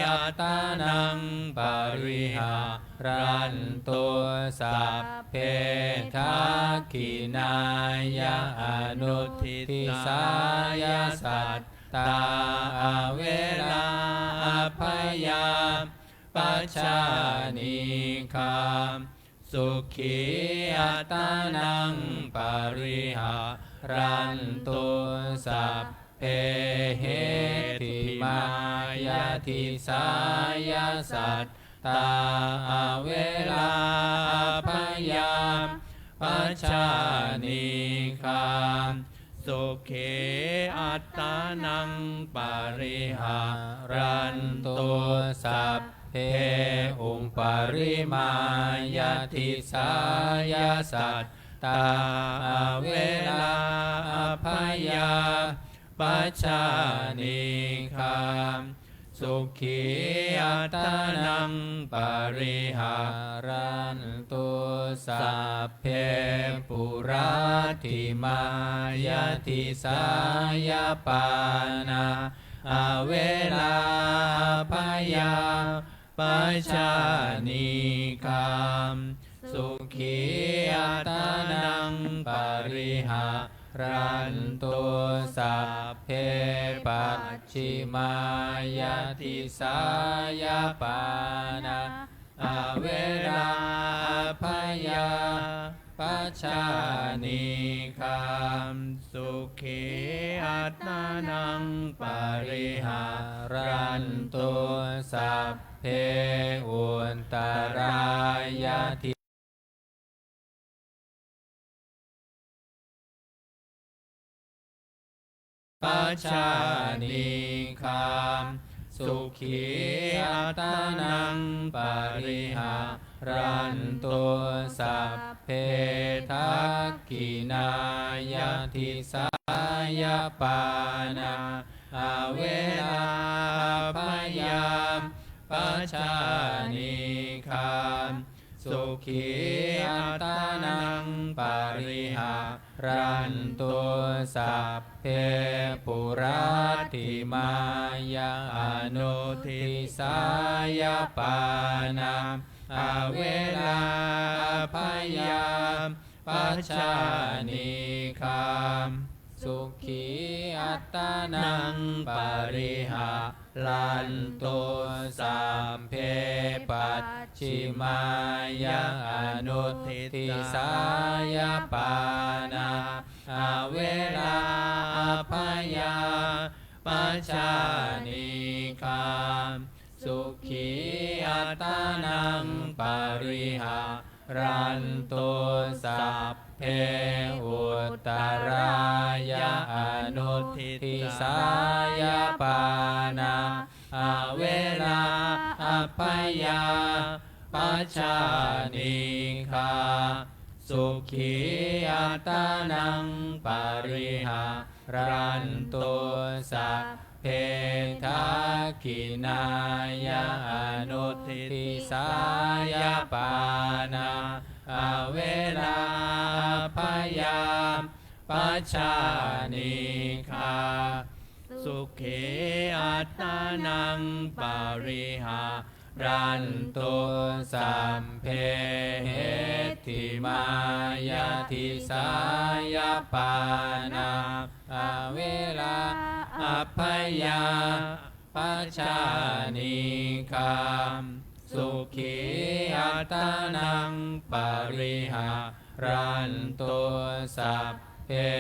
attānaṃ pariharantu sabbe dakkhiṇāya anudisāya sattā averā abyāpajjhā anīghā. Sukhī attānaṃ pariharantu sabbe heṭṭhimāya disāya sattā averā abyāpajjhā anīghā. Sukhī attānaṃ pariharantu sabbe uparimāya disāya sattā averā abyāpajjhā anīghā. Sukhī attānaṃ pariharantu sabbe puratthimāya disāya pāṇā averā abyāpajjhā anīghā. Sukhī attānaṃ pariharantu sabbe pacchimāya disāya pāṇā averā abyāpajjhā anīghā. Sukhī attānaṃ pariharantu sabbe uttarāya pajjhā anīghā. Sukhī attānaṃ pariharantu sabbe dakkhiṇāya disāya pāṇā averā abyāpajjhā anīghā. Sukhī attānaṃ pariharantu sabbe puratthimāya anudisāya pāṇā averā abyāpajjhā anīghā. Sukhī attānaṃ pariharantu sabbe pacchimāya anudisāya pāṇā averā abyāpajjhā anīghā. Sukhī attānaṃ pariharantu sabbe uttarāya anudisāya pāṇā averā abyāpajjhā anīghā. Sukhī attānaṃ pariharantu sabbe dakkhiṇāya anudisāya pāṇā averā abyāpajjhā anīghā. Sukhī attānaṃ pariharantu sabbe heṭṭhimāya disāya pāṇā averā abyāpajjhā anīghā. Sukhī attānaṃ pariharantu sabbe phe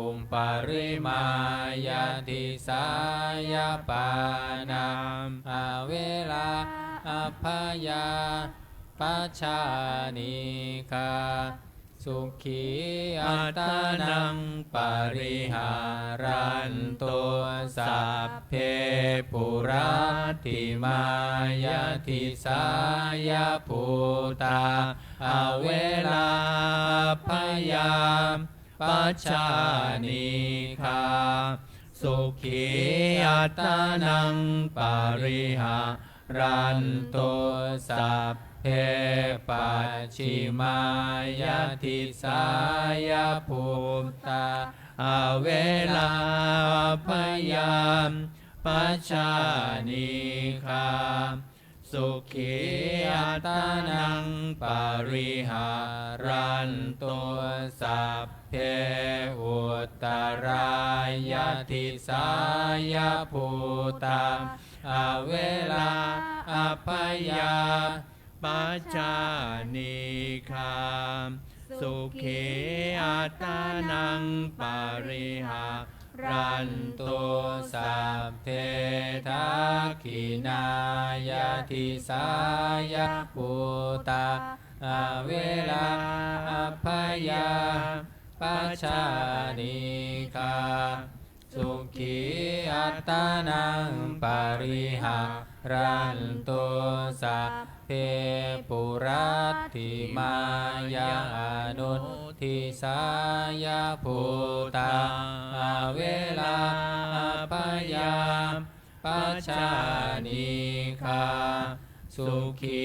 uparimāya disāya pāṇā averā abyāpajjhā anīghā sukhī attānaṃ pariharantu. Sabbe puratthimāya disāya bhūtā averā abyāpajjhā anīghā sukhī attānaṃ pariharantu. Sabbe pacchimāya disāya bhūtā averā abyāpajjhā anīghā sukhī attānaṃ pariharantu. Sabbe uttarāya disāya bhūtā averā abyāpajjhā anīghā sukhī attānaṃ pariharantu. Sabbe dakkhiṇāya disāya bhūtā averā abyāpajjhā anīghā sukhī attānaṃ pariharantu. Sabbe puratthimāya anudisāya bhūtā averā abyāpajjhā anīghā sukhī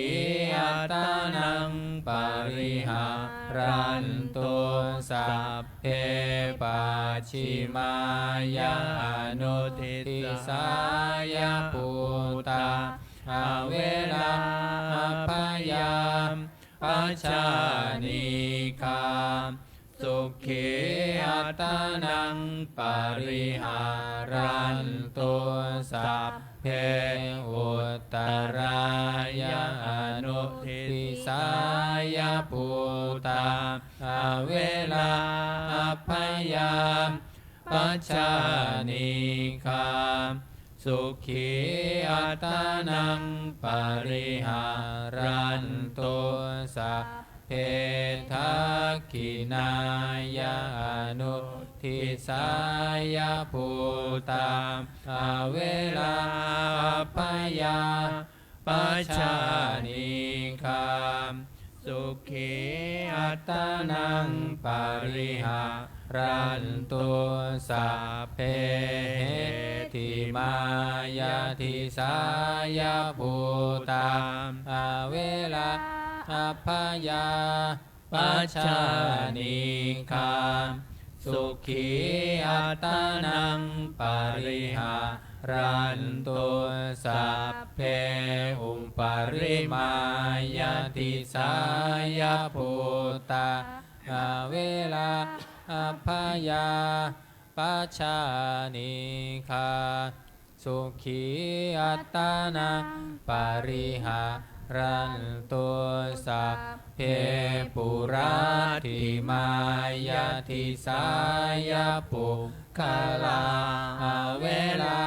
attānaṃ pariharantu. Sabbe pacchimāya anudisāya bhūtā averā abyāpajjhā anīghā sukhī attānaṃ pariharantu. Sabbe uttarāya anudisāya bhūtā averā abyāpajjhā anīghā sukhī attānaṃ pariharantu. Sabbe dakkhiṇāya anudisāya bhūtā averā abyāpajjhā anīghā sukhī attānaṃ pariharantu. Sabbe heṭṭhimāya disāya bhūtā averā abyāpajjhā anīghā sukhī attānaṃ pariharantu. Sabbe uparimāya disāya bhūtā averā abyāpajjhā anīghā sukhī attānaṃ pariharantu. Sabbe puratthimāya disāya puggalā averā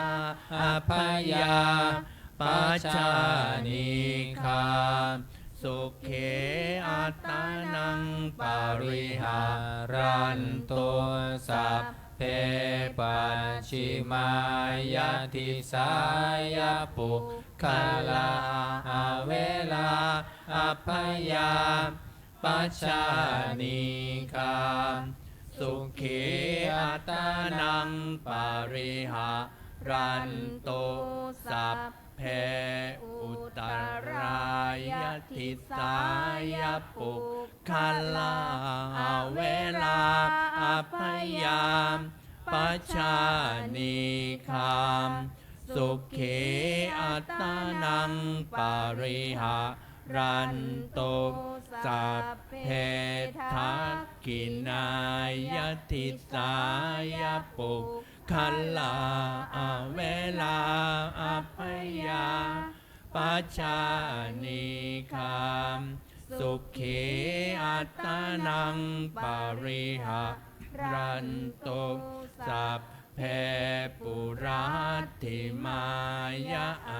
abyāpajjhā anīghā sukhī attānaṃ pariharantu. Sabbe pacchimāya disāya puggalā averā abyāpajjhā anīghā sukhī attānaṃ pariharantu. Sabbe uttarāya disāya puggalā averā abyāpajjhā anīghā sukhī attānaṃ pariharantu. Sabbe dakkhiṇāya disāya puggalā averā abyāpajjhā anīghā sukhī attānaṃ pariharantu. rantu sabbe puratimāya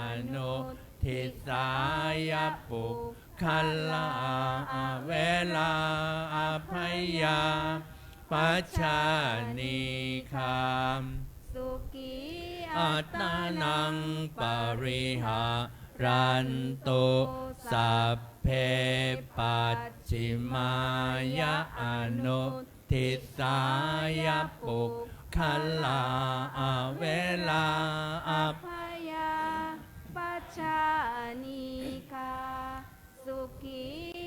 anudisāya puggalā averā abyāpajjhā anīghā sukhī attānaṃ pariharantu. Sabbe pacchimāya anudisāya puggalā averā abyāpajjhā anīghā sukhī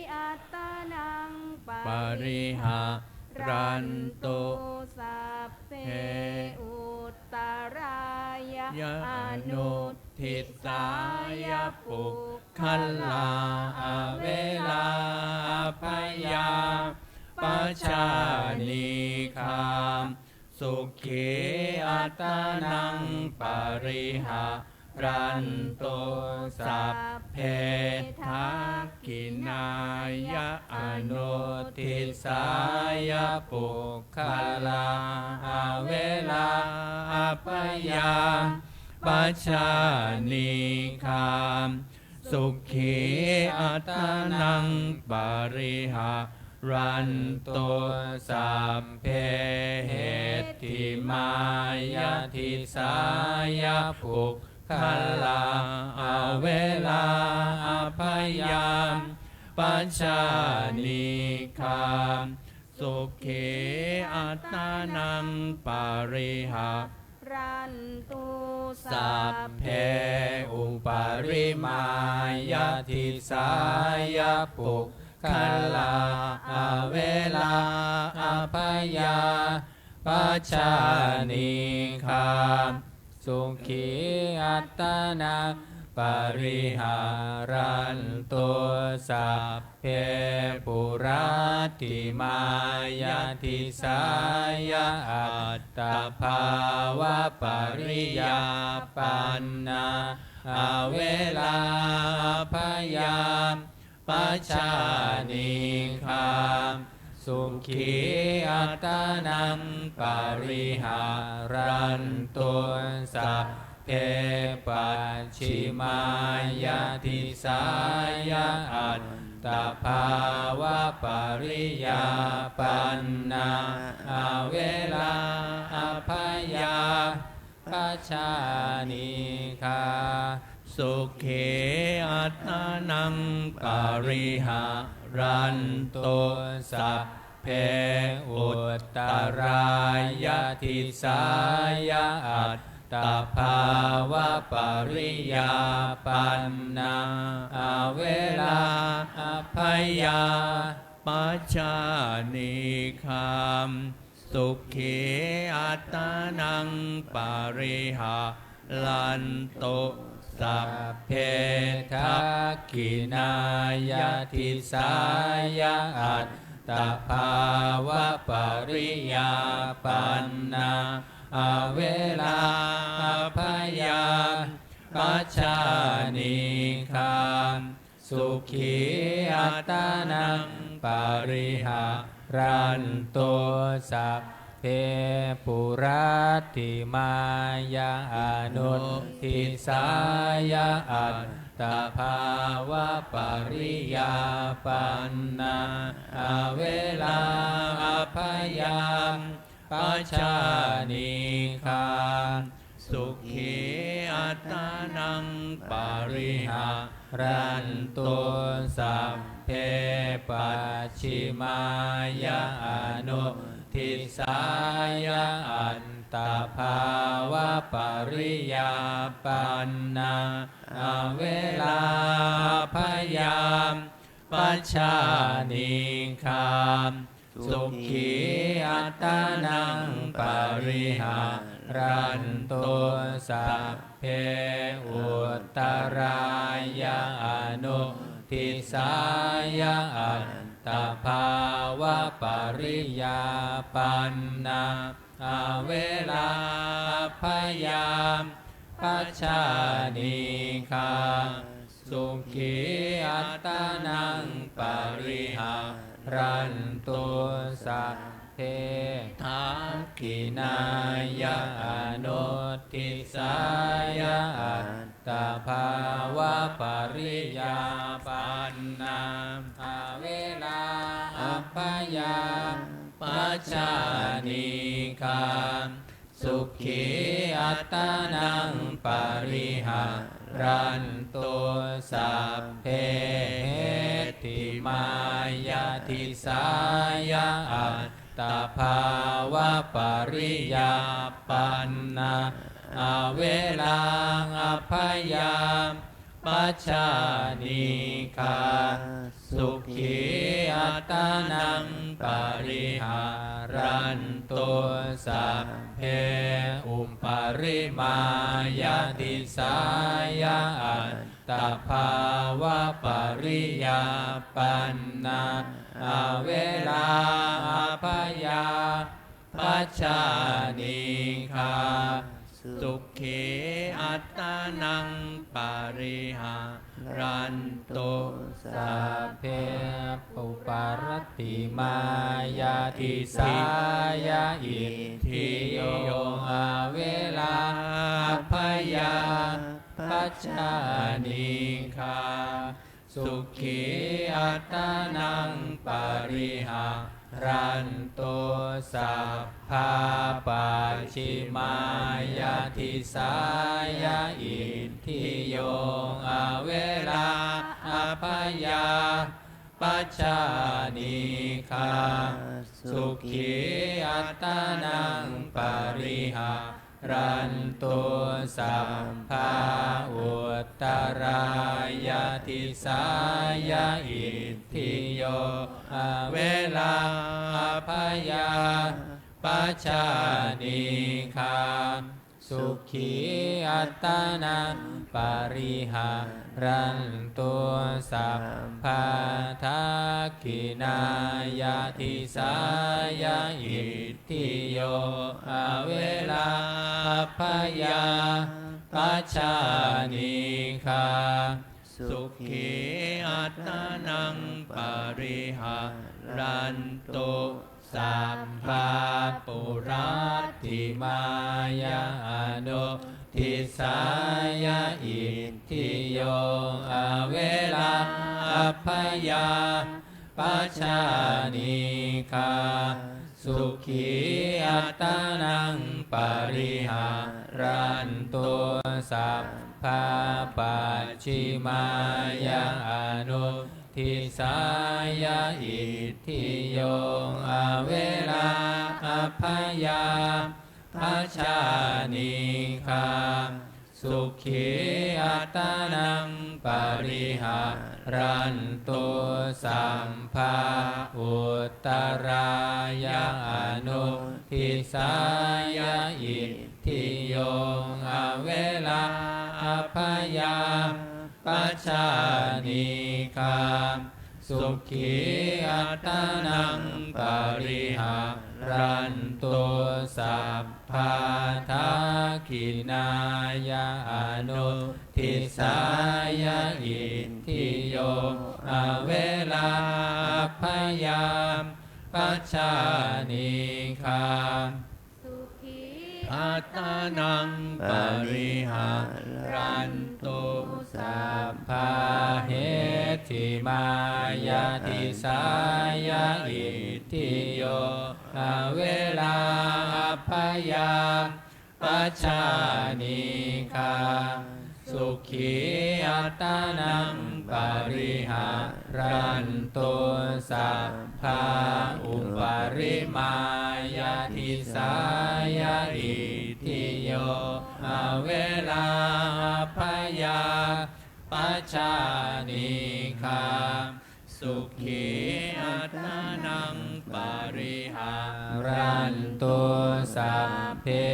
attānaṃ pariharantu. Sabbe uttarāya anudisāya puggalā averā abyāpajjhā anīghā sukhī attānaṃ pariharantu. Sabbe dakkhiṇāya anudisāya puggalā averā abyāpajjhā anīghā sukhī attānaṃ pariharantu. Sabbe heṭṭhimāya disāya puggalā averā abyāpajjhā anīghā sukhī attānaṃ pariharantu. Sabbe uparimāya disāya puggalā averā abyāpajjhā anīghā sukhī attānaṃ pariharantu. Sabbe puratthimāya disāya attabhāvapariyāpannā averā abyāpajjhā anīghā sukhī attānaṃ pariharantu. Sabbe pacchimāya disāya attabhāvapariyāpannā averā abyā pajjhā anīghā sukhī attānaṃ pariharantu. Sabbe uttarāya disāya attabhāvapariyāpannā averā abyā pajjhā anīghā sukhī attānaṃ pariharantu. Sabbe dakkhiṇāya disāya attabhāvapariyāpannā averā abyā pajjhā anīghā sukhī attānaṃ pariharantu. Sabbe puratthimāya anudisāya attabhāvapariyāpannā averā abyā pajjhā anīghā sukhī attānaṃ pariharantu. Sabbe pacchimāya anudisāya attabhāvapariyāpannā averā abyā pajjhā anīghā sukhī attānaṃ pariharantu. Sabbe uttarāya anudisāya attabhāvapariyāpannā averā abyā pajjhā anīghā sukhī attānaṃ pariharantu. rantu sabbe dakkhiṇāya anuddisāya attabhāvapariyāpannā averā abyāpajjhā anīghā sukhī attānaṃ pariharantu. Sabbe heṭṭhimāya disāya attabhāvapariyāpannā averā abyāpajjhā anīghā sukhī attānaṃ pariharantu. Sabbe uparimāya disāya attabhāvapariyāpannā averā abyāpajjhā anīghā sukhī attānaṃ pariharantu. Sabbe puratthimāya disāya itthiyo averā abyāpajjhā anīghā sukhī attānaṃ pariharantu. Sabbā pacchimāya disāya itthiyo averā abyāpajjhā anīghā sukhī attānaṃ pariharantu. Sabbā uttarāya disāya itthiyo averā abyāpajjhā anīghā sukhī attānaṃ pariharantu. Sabbā dakkhiṇāya disāya itthiyo averā abyāpajjhā anīghā sukhī attānaṃ pariharantu. Sabbā puratthimāya anudisāya itthiyo averā abyāpajjhā anīghā sukhī attānaṃ pariharantu. Sabbā pacchimāya anudisāya itthiyo averā abyāpajjhā anīghā sukhī attānaṃ pariharantu. Sabbā uttarāya anudisāya itthiyo averā abyāpajjhā anīghā sukhī attānaṃ pariharantu. Sabbā dakkhiṇāya anudisāya itthiyo averā abyāpajjhā anīghā attānaṃ pariharantu. Sabbā heṭṭhimāya disāya itthiyo averā abyāpajjhā anīghā sukhī attānaṃ pariharantu. Sabbā uparimāya disāya itthiyo averā abyāpajjhā anīghā sukhī attānaṃ pariharantu. Sabbe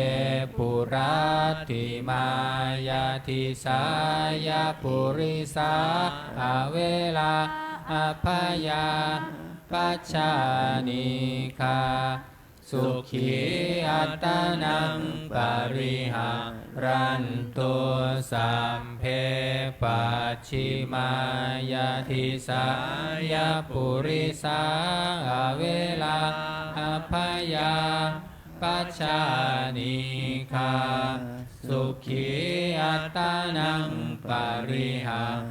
puratthimāya disāya purisā averā abyāpajjhā anīghā sukhī attānaṃ pariharantu sabbe. Pacchimāya disāya purisā averā abyāpajjhā anīghā sukhī attānaṃ pariharantu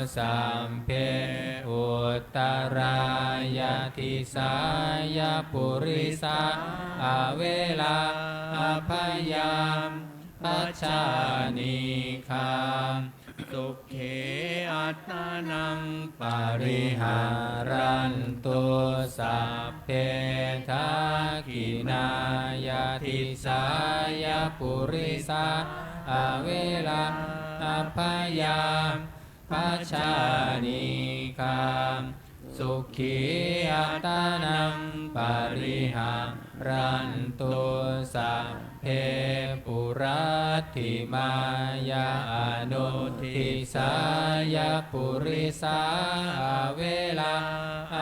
sabbe. Uttarāya disāya purisā averā abyāpajjhā anīghā sukhī attānaṃ pariharantu sabbe. Dakkhiṇāya disāya purisā averā abyāpajjhā anīghā sukhī attānaṃ pariharantu sabbe. Puratthimāya anudisāya purisā averā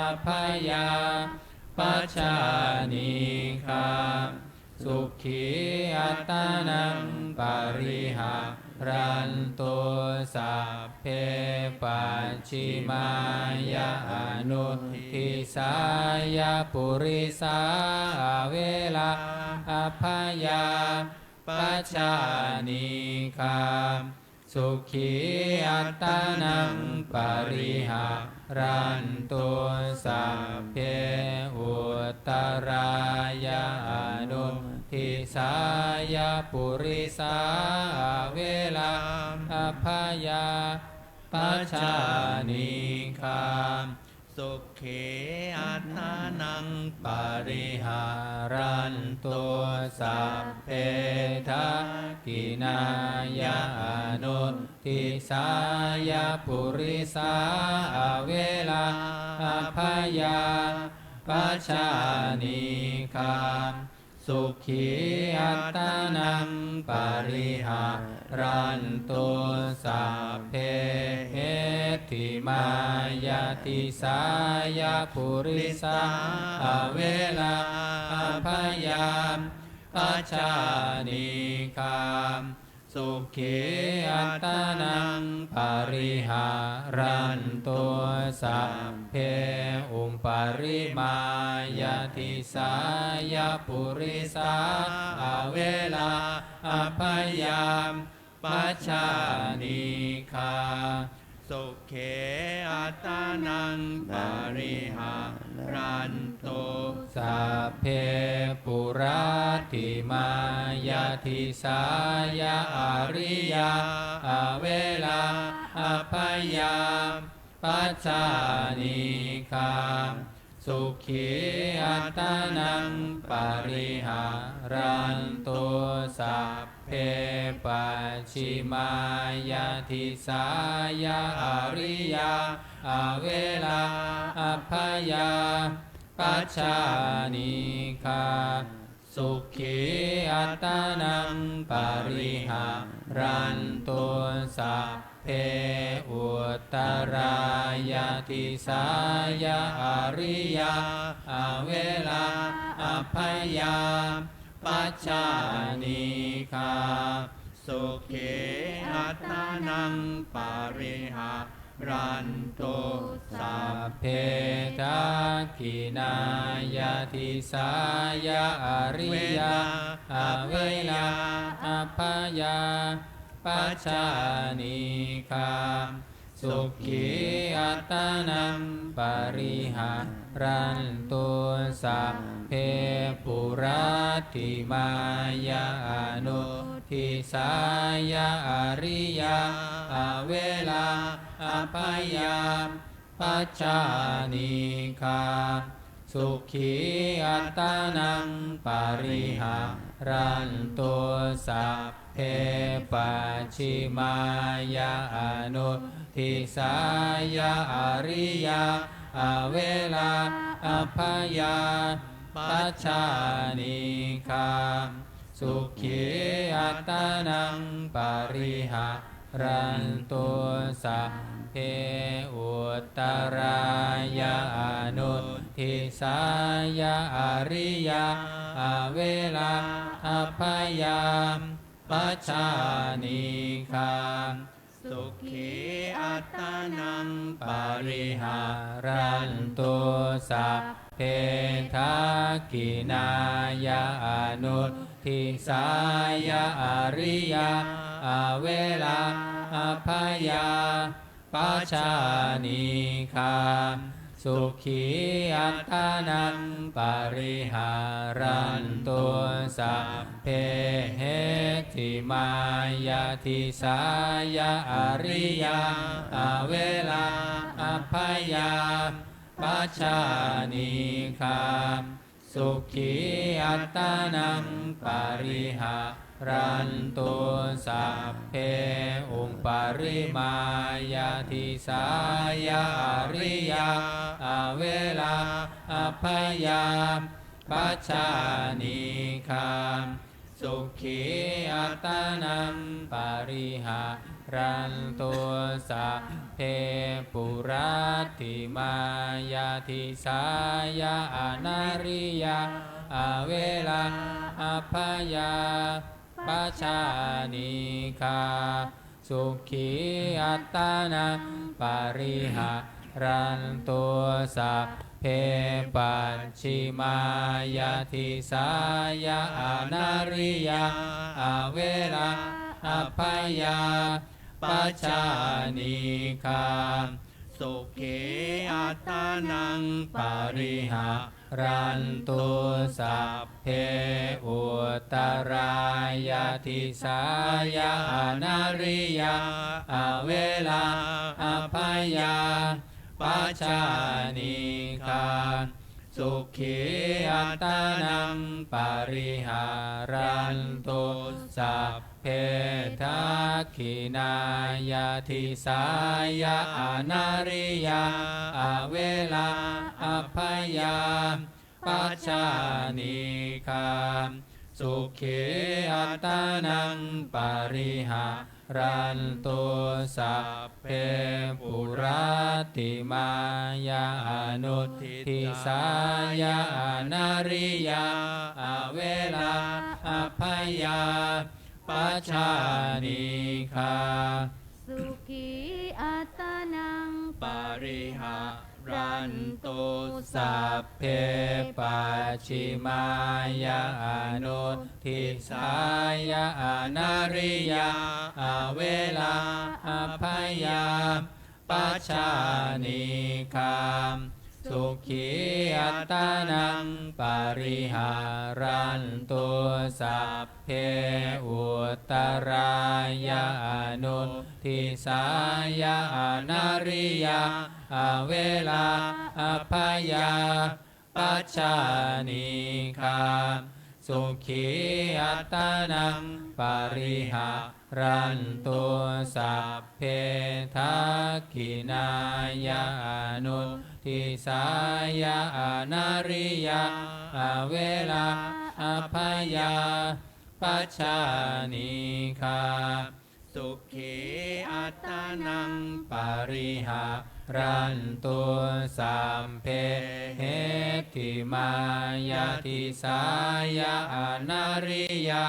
abyāpajjhā anīghā sukhī attānaṃ pariharantu sabbe. Pacchimāya anudisāya purisā averā abyāpajjhā anīghā sukhī attānaṃ pariharantu sabbe. Uttarāya anudisāya purisā averā abyāpajjhā anīghā sukhī attānaṃ pariharantu sabbe. Dakkhiṇāya anudisāya purisā averā abyāpajjhā anīghā sukhī attānaṃ pariharantu sabbe. Heṭṭhimāya disāya purisā averā abyāpajjhā anīghā sukhī attānaṃ pariharantu sabbe. Uparimāya disāya purisā averā abyāpajjhā anīghā sukhī attānaṃ pariharantu sabbe. Puratthimāya disāya ariyā averā abyāpajjhā anīghā sukhī attānaṃ pariharantu sabbe. Pacchimāya disāya ariyā averā abyāpajjhā anīghā sukhī attānaṃ pariharantu sabbe. Uttarāya disāya ariyā averā abyāpajjhā anīghā sukhī attānaṃ pariharantu sabbe. Dakkhiṇāya disāya ariyā averā abyāpajjhā anīghā sukhī attānaṃ pariharantu sabbe. Puratthimāya anudisāya ariyā averā abyāpajjhā anīghā sukhī attānaṃ pariharantu sabbe. Pacchimāya anudisāya ariyā averā abyāpajjhā anīghā sukhī attānaṃ pariha rantu sabbe uttarāya anudisāya ariyā averā abyāpajjhā anīghā sukhī attānaṃ pariharantu. Sabbe dakkhiṇāya anudisāya ariyā averā abyāpajjhā anīghā sukhī attānaṃ pariharantu. Sabbe heṭṭhimāya disāya ariyā averā abyāpajjhā anīghā sukhī attānaṃ pariharantu. Sabbe uparimāya disāya ariyā averā abyāpajjhā anīghā sukhī attānaṃ pariharantu. Sabbe puratthimāya disāya anariyā averā abyāpajjhā anīghā sukhī attānaṃ pariharantu. Sabbe pacchimāya disāya anariyā averā abyāpajjhā anīghā sukhī attānaṃ pariharantu. Sabbe uttarāya disāya anariyā averā abyāpajjhā anīghā sukhī attānaṃ pariharantu. Sabbe dakkhiṇāya disāya anariyā averā abyāpajjhā anīghā sukhī attānaṃ pariharantu. Sabbe puratthimāya anudisāya anariyā averā abyāpajjhā anīghā sukhī attānaṃ pariharantu. Sabbe pacchimāya anudisāya anariyā averā abyāpajjhā anīghā sukhī attānaṃ pariharantu. Sabbe uttarāya anudisāya anariyā averā abyāpajjhā anīghā sukhī attānaṃ pariharantu. Sabbe dakkhiṇāya anudisāya anariyā averā abyāpajjhā anīghā sukhī attānaṃ pariharantu. Sabbe heṭṭhimāya disāya anariyā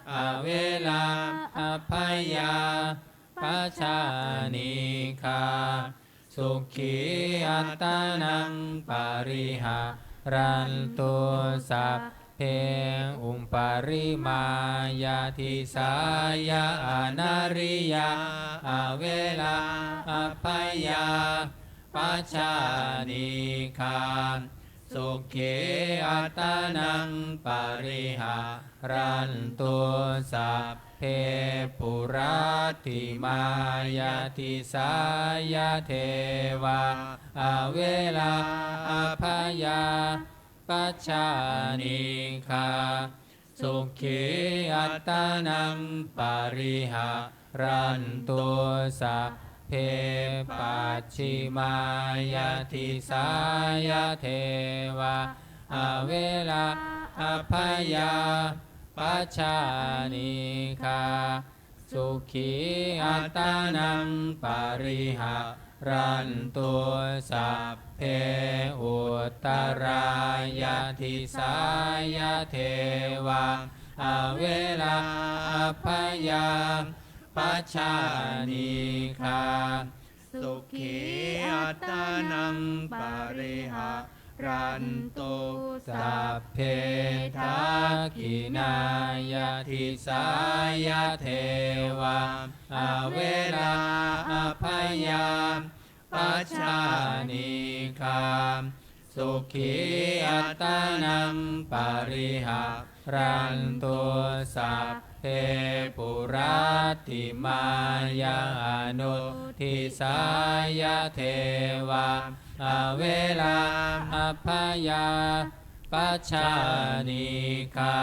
averā abyāpajjhā anīghā sukhī attānaṃ pariharantu. Sabbe uparimāya disāya anariyā averā abyāpajjhā anīghā sukhī attānaṃ pariharantu. Sabbe puratthimāya disāya devā averā abyāpajjhā anīghā sukhī attānaṃ pariharantu. Sabbe pacchimāya disāya devā averā abyāpajjhā anīghā sukhī attānaṃ pariharantu sabbe. Uttarāya disāya devā averā abyāpajjhā anīghā sukhī attānaṃ pariharantu sabbe. Dakkhiṇāya disāya devā averā abyāpajjhā anīghā sukhī attānaṃ pariharantu sabbe. Puratthimāya anudisāya devā averā abyāpajjhā anīghā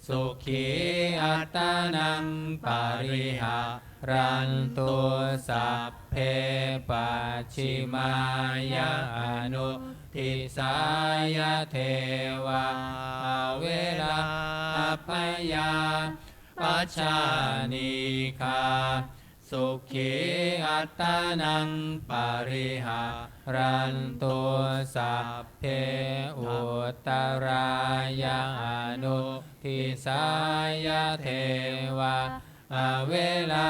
sukhī attānaṃ pariharantu sabbe. Pacchimāya anudisāya devā averā abyāpajjhā anīghā sukhī attānaṃ pariharantu sabbe. Uttarāya anudisāya devā averā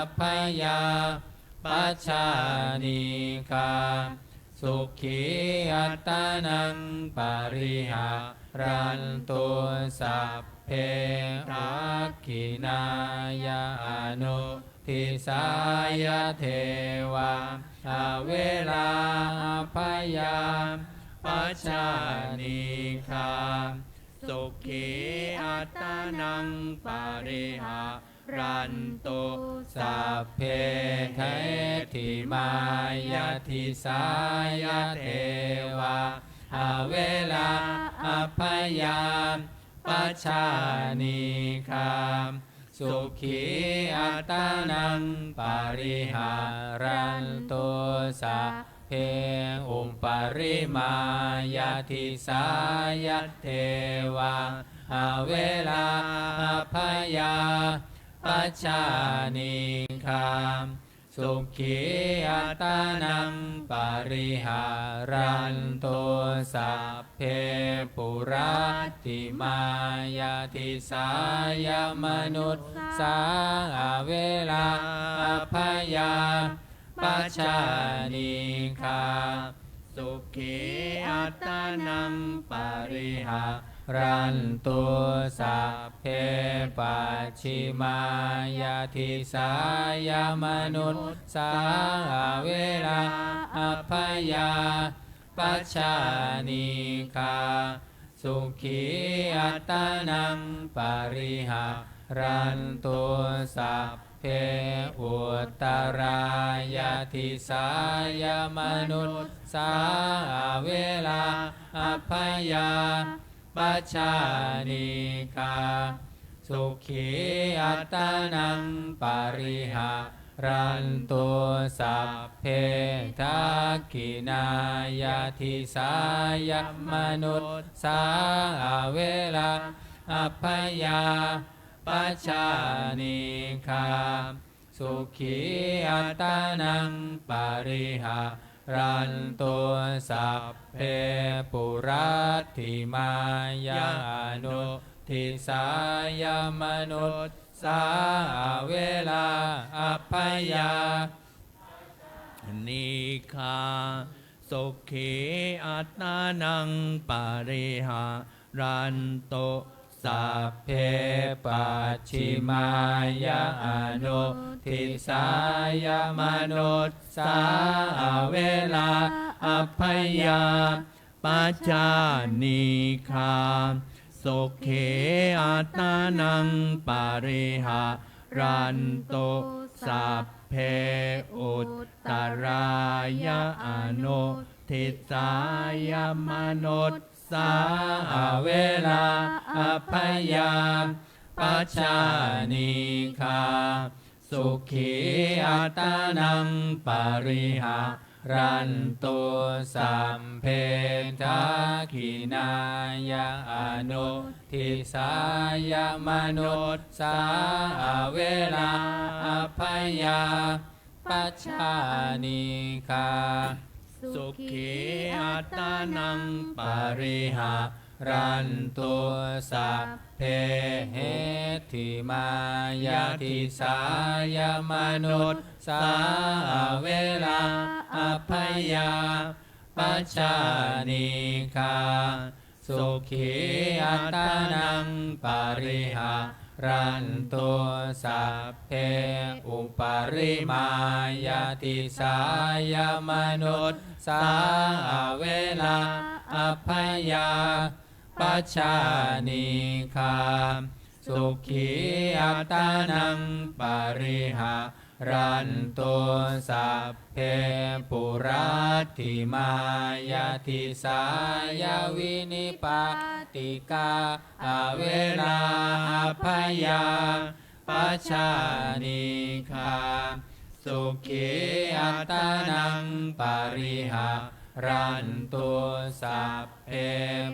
abyāpajjhā anīghā sukhī attānaṃ pariharantu sabbe. Dakkhiṇāya anudisāya devā averā abyāpajjhā anīghā sukhī attānaṃ pariharantu sabbe. Heṭṭhimāya disāya devā averā abyāpajjhā anīghā sukhī attānaṃ pariharantu sabbe. Uparimāya disāya devā averā abyāpajjhā anīghā sukhī attānaṃ pariharantu sabbe. Puratthimāya disāya manussā averā abyāpajjhā anīghā sukhī attānaṃ pariharantu sabbe. Pacchimāya disāya manussā averā abyāpajjhā anīghā sukhī attānaṃ pariharantu sabbe. Uttarāya disāya manussā averā abyāpajjhā anīghā sukhī attānaṃ pariharantu sabbe. Dakkhiṇāya disāya manussā averā abyāpajjhā anīghā sukhī attānaṃ pariharantu sabbe. Puratthimāya anudisāya manussā averā abyāpajjhā anīghā sukhī attānaṃ pariharantu sabbe. Pacchimāya anudisāya manussā averā abyāpajjhā anīghā sukhī attānaṃ pariharantu sabbe. Uttarāya anudisāya manussā averā abyāpajjhā anīghā sukhī attānaṃ pariharantu rantu sabbe dakkhiṇāya anuddisāya manussā averā abyāpajjhā anīghā sukhī attānaṃ pariharantu. Sabbe heṭṭhimāya disāya manussā averā abyāpajjhā anīghā sukhī attānaṃ pariharantu. Sabbe uparimāya disāya manussā averā abyāpajjhā anīghā sukhī attānaṃ pariharantu. Sabbe puratthimāya disāya vinipātikā averā abyāpajjhā anīghā sukhī attānaṃ pariharantu. Sabbe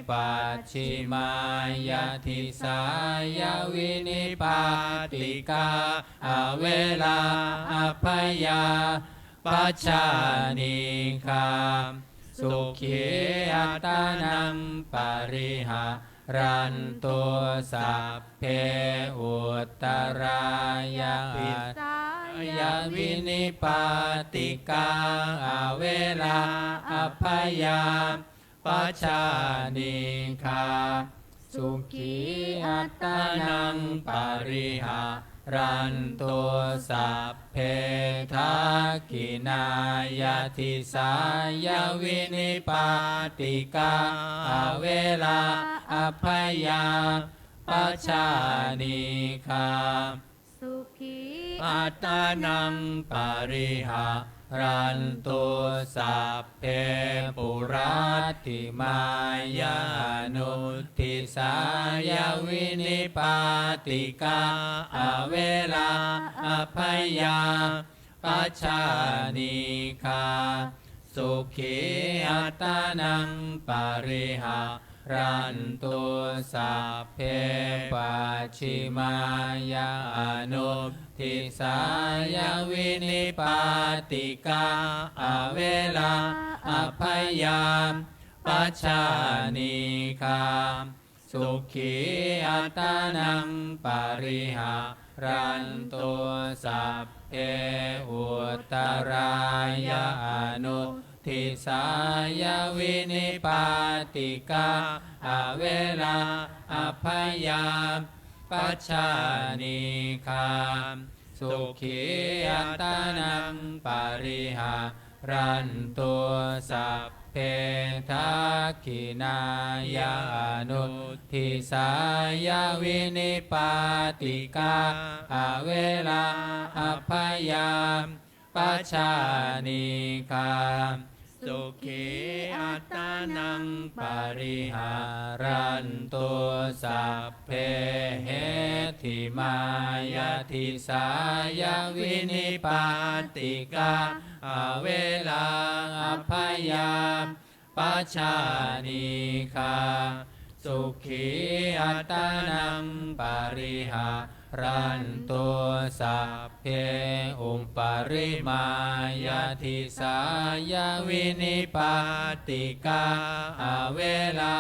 pacchimāya disāya vinipātikā averā abyāpajjhā anīghā sukhī attānaṃ pariharantu. Sabbe uttarāya disāya vinipātikā averā abyāpajjhā anīghā sukhī attānaṃ pariharantu. Sabbe dakkhiṇāya disāya vinipātikā averā abyāpajjhā anīghā sukhī attānaṃ pariharantu. Sabbe puratthimāya anudisāya vinipātikā averā abyāpajjhā anīghā sukhī attānaṃ pariharantu. Sabbe pacchimāya anudisāya vinipātikā averā abyāpajjhā anīghā sukhī attānaṃ pariharantu. Sabbe uttarāya anudisāya vinipātikā averā abyāpajjhā anīghā sukhī attānaṃ pariharantu. Sabbe dakkhiṇāya anudisāya vinipātikā averā abyāpajjhā anīghā sukhī attānaṃ pariharantu. Sabbe heṭṭhimāya disāya vinipātikā averā abyāpajjhā anīghā sukhī attānaṃ pariharantu. Sabbe uparimāya disāya vinipātikā averā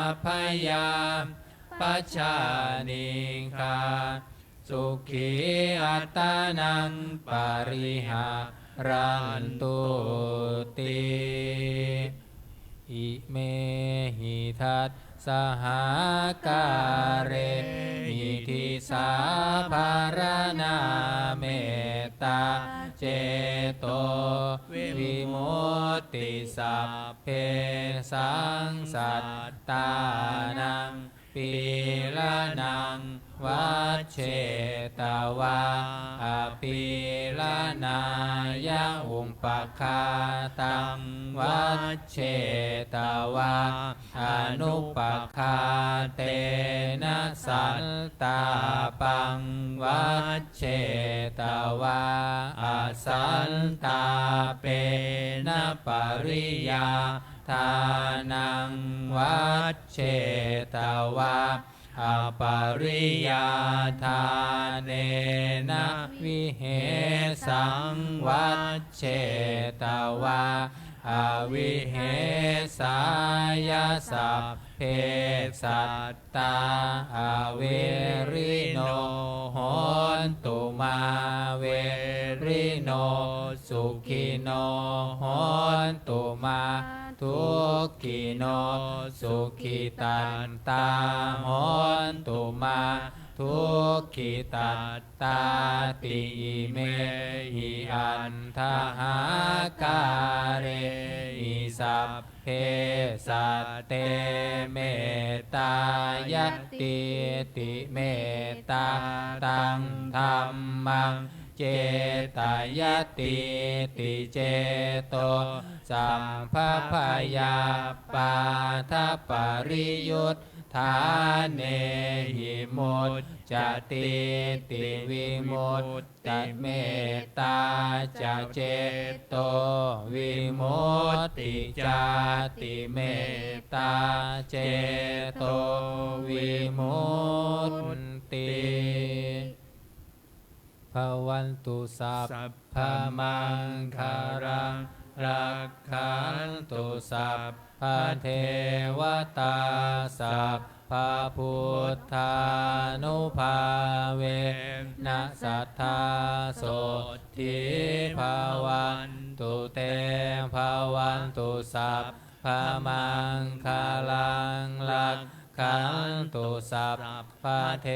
abyāpajjhā anīghā sukhī attānaṃ pariharantu ti. Imehi dassahākārehi disāpharaṇā mettācetovimutti. Sabbesaṃ sattānaṃ pīḷanaṃ vajjetvā, apīḷanāya upakātaṃ vajjetvā, anupaghātena santāpaṃ vajjetvā, asantāpena pariyādānaṃ vajjetvā, apariyādānena vihesaṃ vajjetvā, avihesāya sabbe sattā averino hontu, mā verino sukhino hontu, mā dukkhino sukhitattā hontu, mā dukkhitattāti. Imehi aṭṭhahākārehi sabbe satte mettāyatīti, mettātaṃ dhammaṃ cetayatīti, ceto sabbabhayappaṭapariyuṭṭhānehi muccatīti, vimuttimettā ca ceto vimutti cāti, mettā ceto vimutti. Bhavantu sabbamaṅgalaṃ, rakkhantu sabbadevatā, sabbabuddhānubhāvena sadā sotthī bhavantu te. Bhavantu sabbamaṅgalaṃ, rakkhantu sabbadevatā,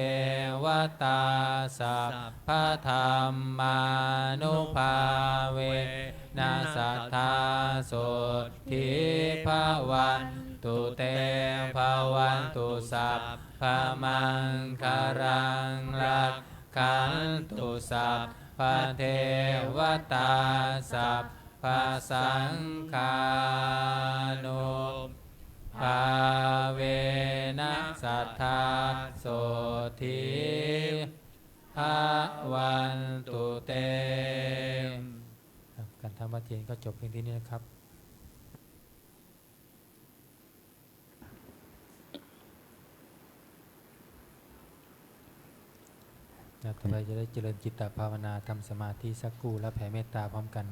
sabbadhammānubhāvena sadā sotthī bhavantu te. Bhavantu sabbamaṅgalaṃ, rakkhantu sabbadevatā, sabbasaṅghānubhāvena sadā sotthī bhavantu te. ครับ การทำวัตรเย็นก็จบเพียงเท่านี้นะครับ ครับ ต่อไปจะได้เจริญจิตตภาวนา ทำสมาธิสักครู่ แล้วแผ่เมตตาพร้อมกัน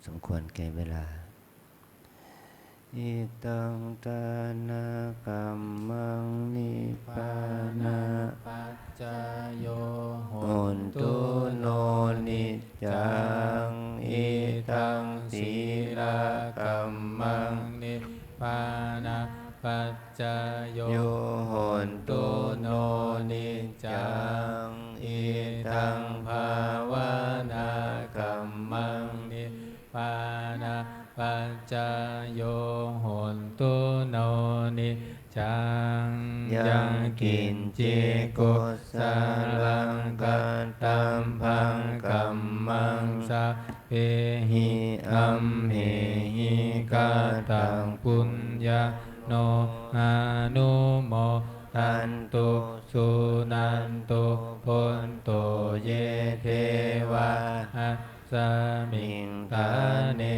สมควรแก่เวลา Idaṃ dānakammaṃ nibbānapaccayo hotu no niccaṃ. Idaṃ sīlakammaṃ nibbānapaccayo hotu no niccaṃ. Idaṃ bhāvanākammaṃ nibbānapaccayo hotu no niccaṃ. Yaṃ kiñci kusalaṃ kattabbaṃ kammaṃ sabbehi amhehi kataṃ puññaṃ no anumodantu suṇantu bhonto ye devā asmiṃ ṭhāne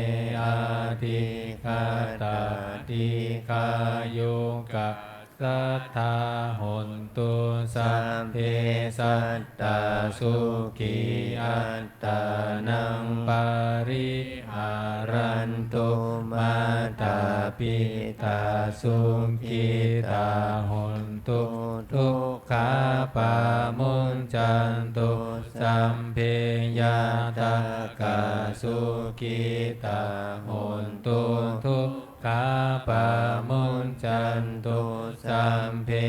adhigatā dīghāyukā sadā hontu. Sabbe sattā sukhī attānaṃ pariharantu. Mātā pitā sukhitā hontu dukkhā pamuñcantu. Sabbe ñātakā sukhitā hontu dukkhā pamuñcantu. Sabbe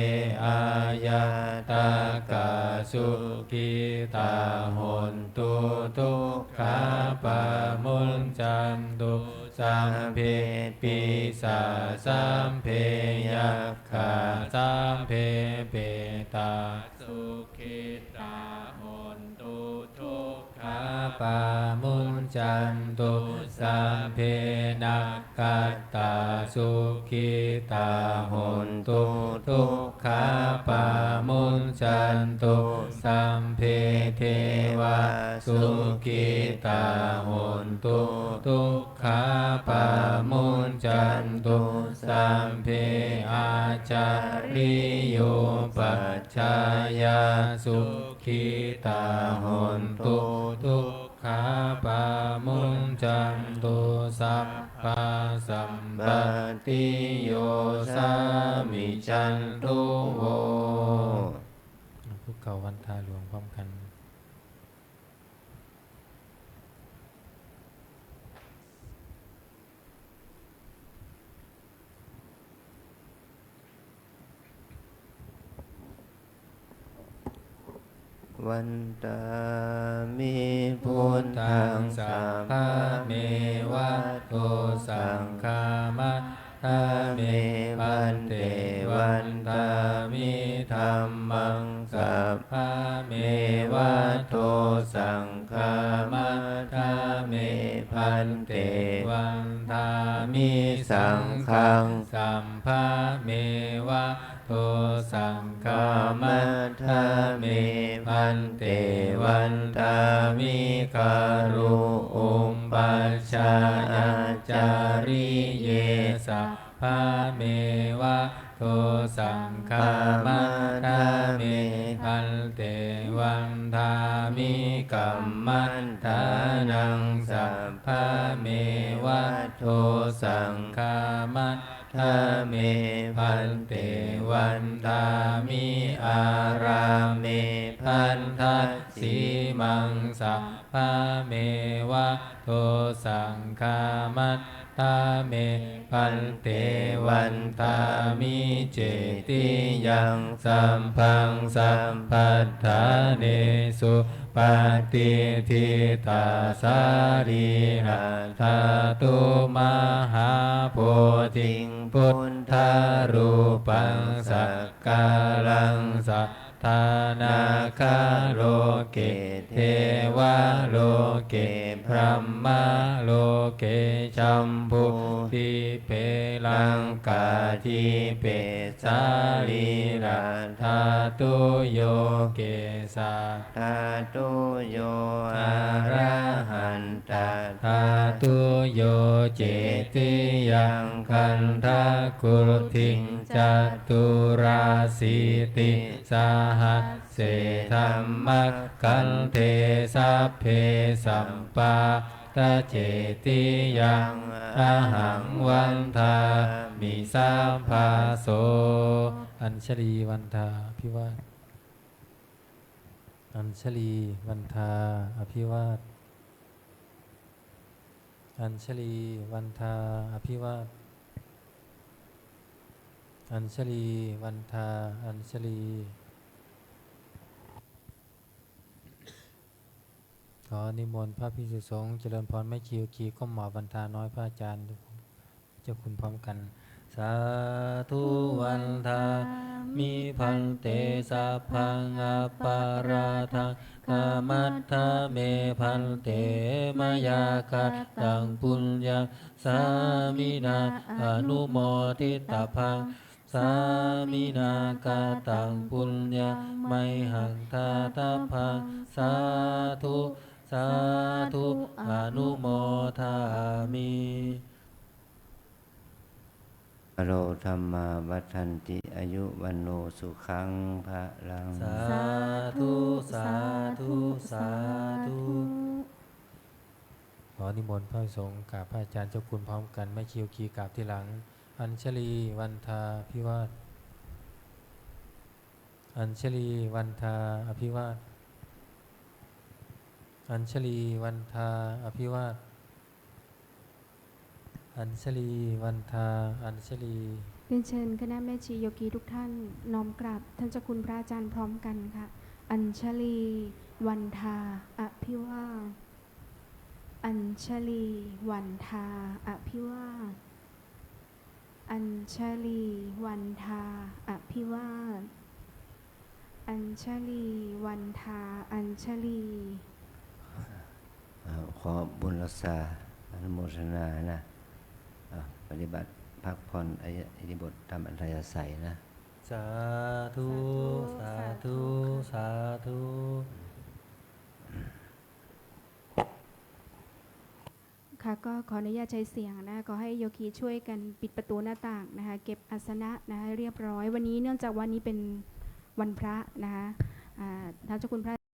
aññātakā sukhitā hontu dukkhā pamuñcantu. Sabbe pisā sabbe yakkhā sabbe petā sukhitā hontu dukkhā pamuñcantu. Sabbe nakkhattā sukhitā hontu dukkhā pamuñcantu. Sabbe devā sukhitā hontu dukkhā pamuñcantu. Sabbe ācariyūpac jjhāyā sukhitā hontu dukkhā pamuñcantu. Sabbā sampattiyo samijjhantu vo. คุกเข่าวันทาหลวงพร้อมกัน Vandāmi buddhaṃ sabbameva to saṅghamajjhāmi bhante. Vandāmi dhammaṃ sabbameva to saṅghamajjhāmi bhante. Vandāmi saṅghaṃ sabbameva to saṅghamajjhāmi bhante. Vandāmi guru upajjhāyācariye sabbameva to saṅghamajjhāmi bhante. Vandāmi kammaṭṭhānaṃ sabbameva to saṅghamajjhāmi bhante. Vandāmi ārāme bhaddasīmaṃ sabbameva to saṅghamajjhāmi bhante. Vandāmi cetiyaṃ sabbaṃ sabbaṭṭhānesu patiṭṭhitā sarīradhātu mahābodhiṃ buddharūpaṃ sakkāraṃ sadā nāgaloke devaloke brahmaloke jambudīpe laṅkādīpe sarīradhātuyo kesā dhātuyo arahan tadhātuyo cetiyaṃ gandhakuddhiṃ caturāsītisahassadhammakkhandhe sabbe sabbā Tacetiyaṃ ahaṃ vandāmi sabbaso. Añjali vandābhivād. Añjali vandābhivād. Añjali vandābhivād. Añjali vandābhivād. ขอนิมนต์พระภิกษุสงฆ์เจริญพรแม่ชีโยคีก้มหมอบวันทาน้อยพระอาจารย์เจ้าคุณพร้อมกัน Sādhu vandāmi bhante sabbaṃ aparādhaṃ khamatha me bhante mayā kataṃ puññaṃ sāminā anumoditabbaṃ sāminā kataṃ puññaṃ mayhaṃ dātabbaṃ sādhu sādhu anumodāmi. Aro dhammā vaḍḍhanti āyu vaṇṇo sukhaṃ balaṃ. Sādhu sādhu sādhu. ขอนิมนต์พระสงฆ์กราบพระอาจารย์เจ้าคุณพร้อมกันแม่ชีโยคีกราบทีหลัง Añjali vandābhivād. Añjali vandābhivād. Añjali vandābhivād. Añjali vandābhivād. Añjali. เรียนเชิญคณะแม่ชีโยคีทุกท่านน้อมกราบท่านเจ้าคุณพระอาจารย์พร้อมกันค่ะ Añjali vandābhivād. Añjali vandābhivād. Añjali vandābhivād. Añjali vandābhivād. Añjali. อ่า ขอบุญรักษาอนุโมทนานะ อ่า ปฏิบัติพักผ่อนอิริยาบถทำอัธยาศัยนะ Sādhu sādhu sādhu. ค่ะ ก็ขออนุญาตใช้เสียงนะ ขอให้โยคีช่วยกันปิดประตูหน้าต่างนะคะ เก็บอาสนะนะคะ ให้เรียบร้อย วันนี้เนื่องจากวันนี้เป็นวันพระนะคะ อ่า ท่านเจ้าคุณพระ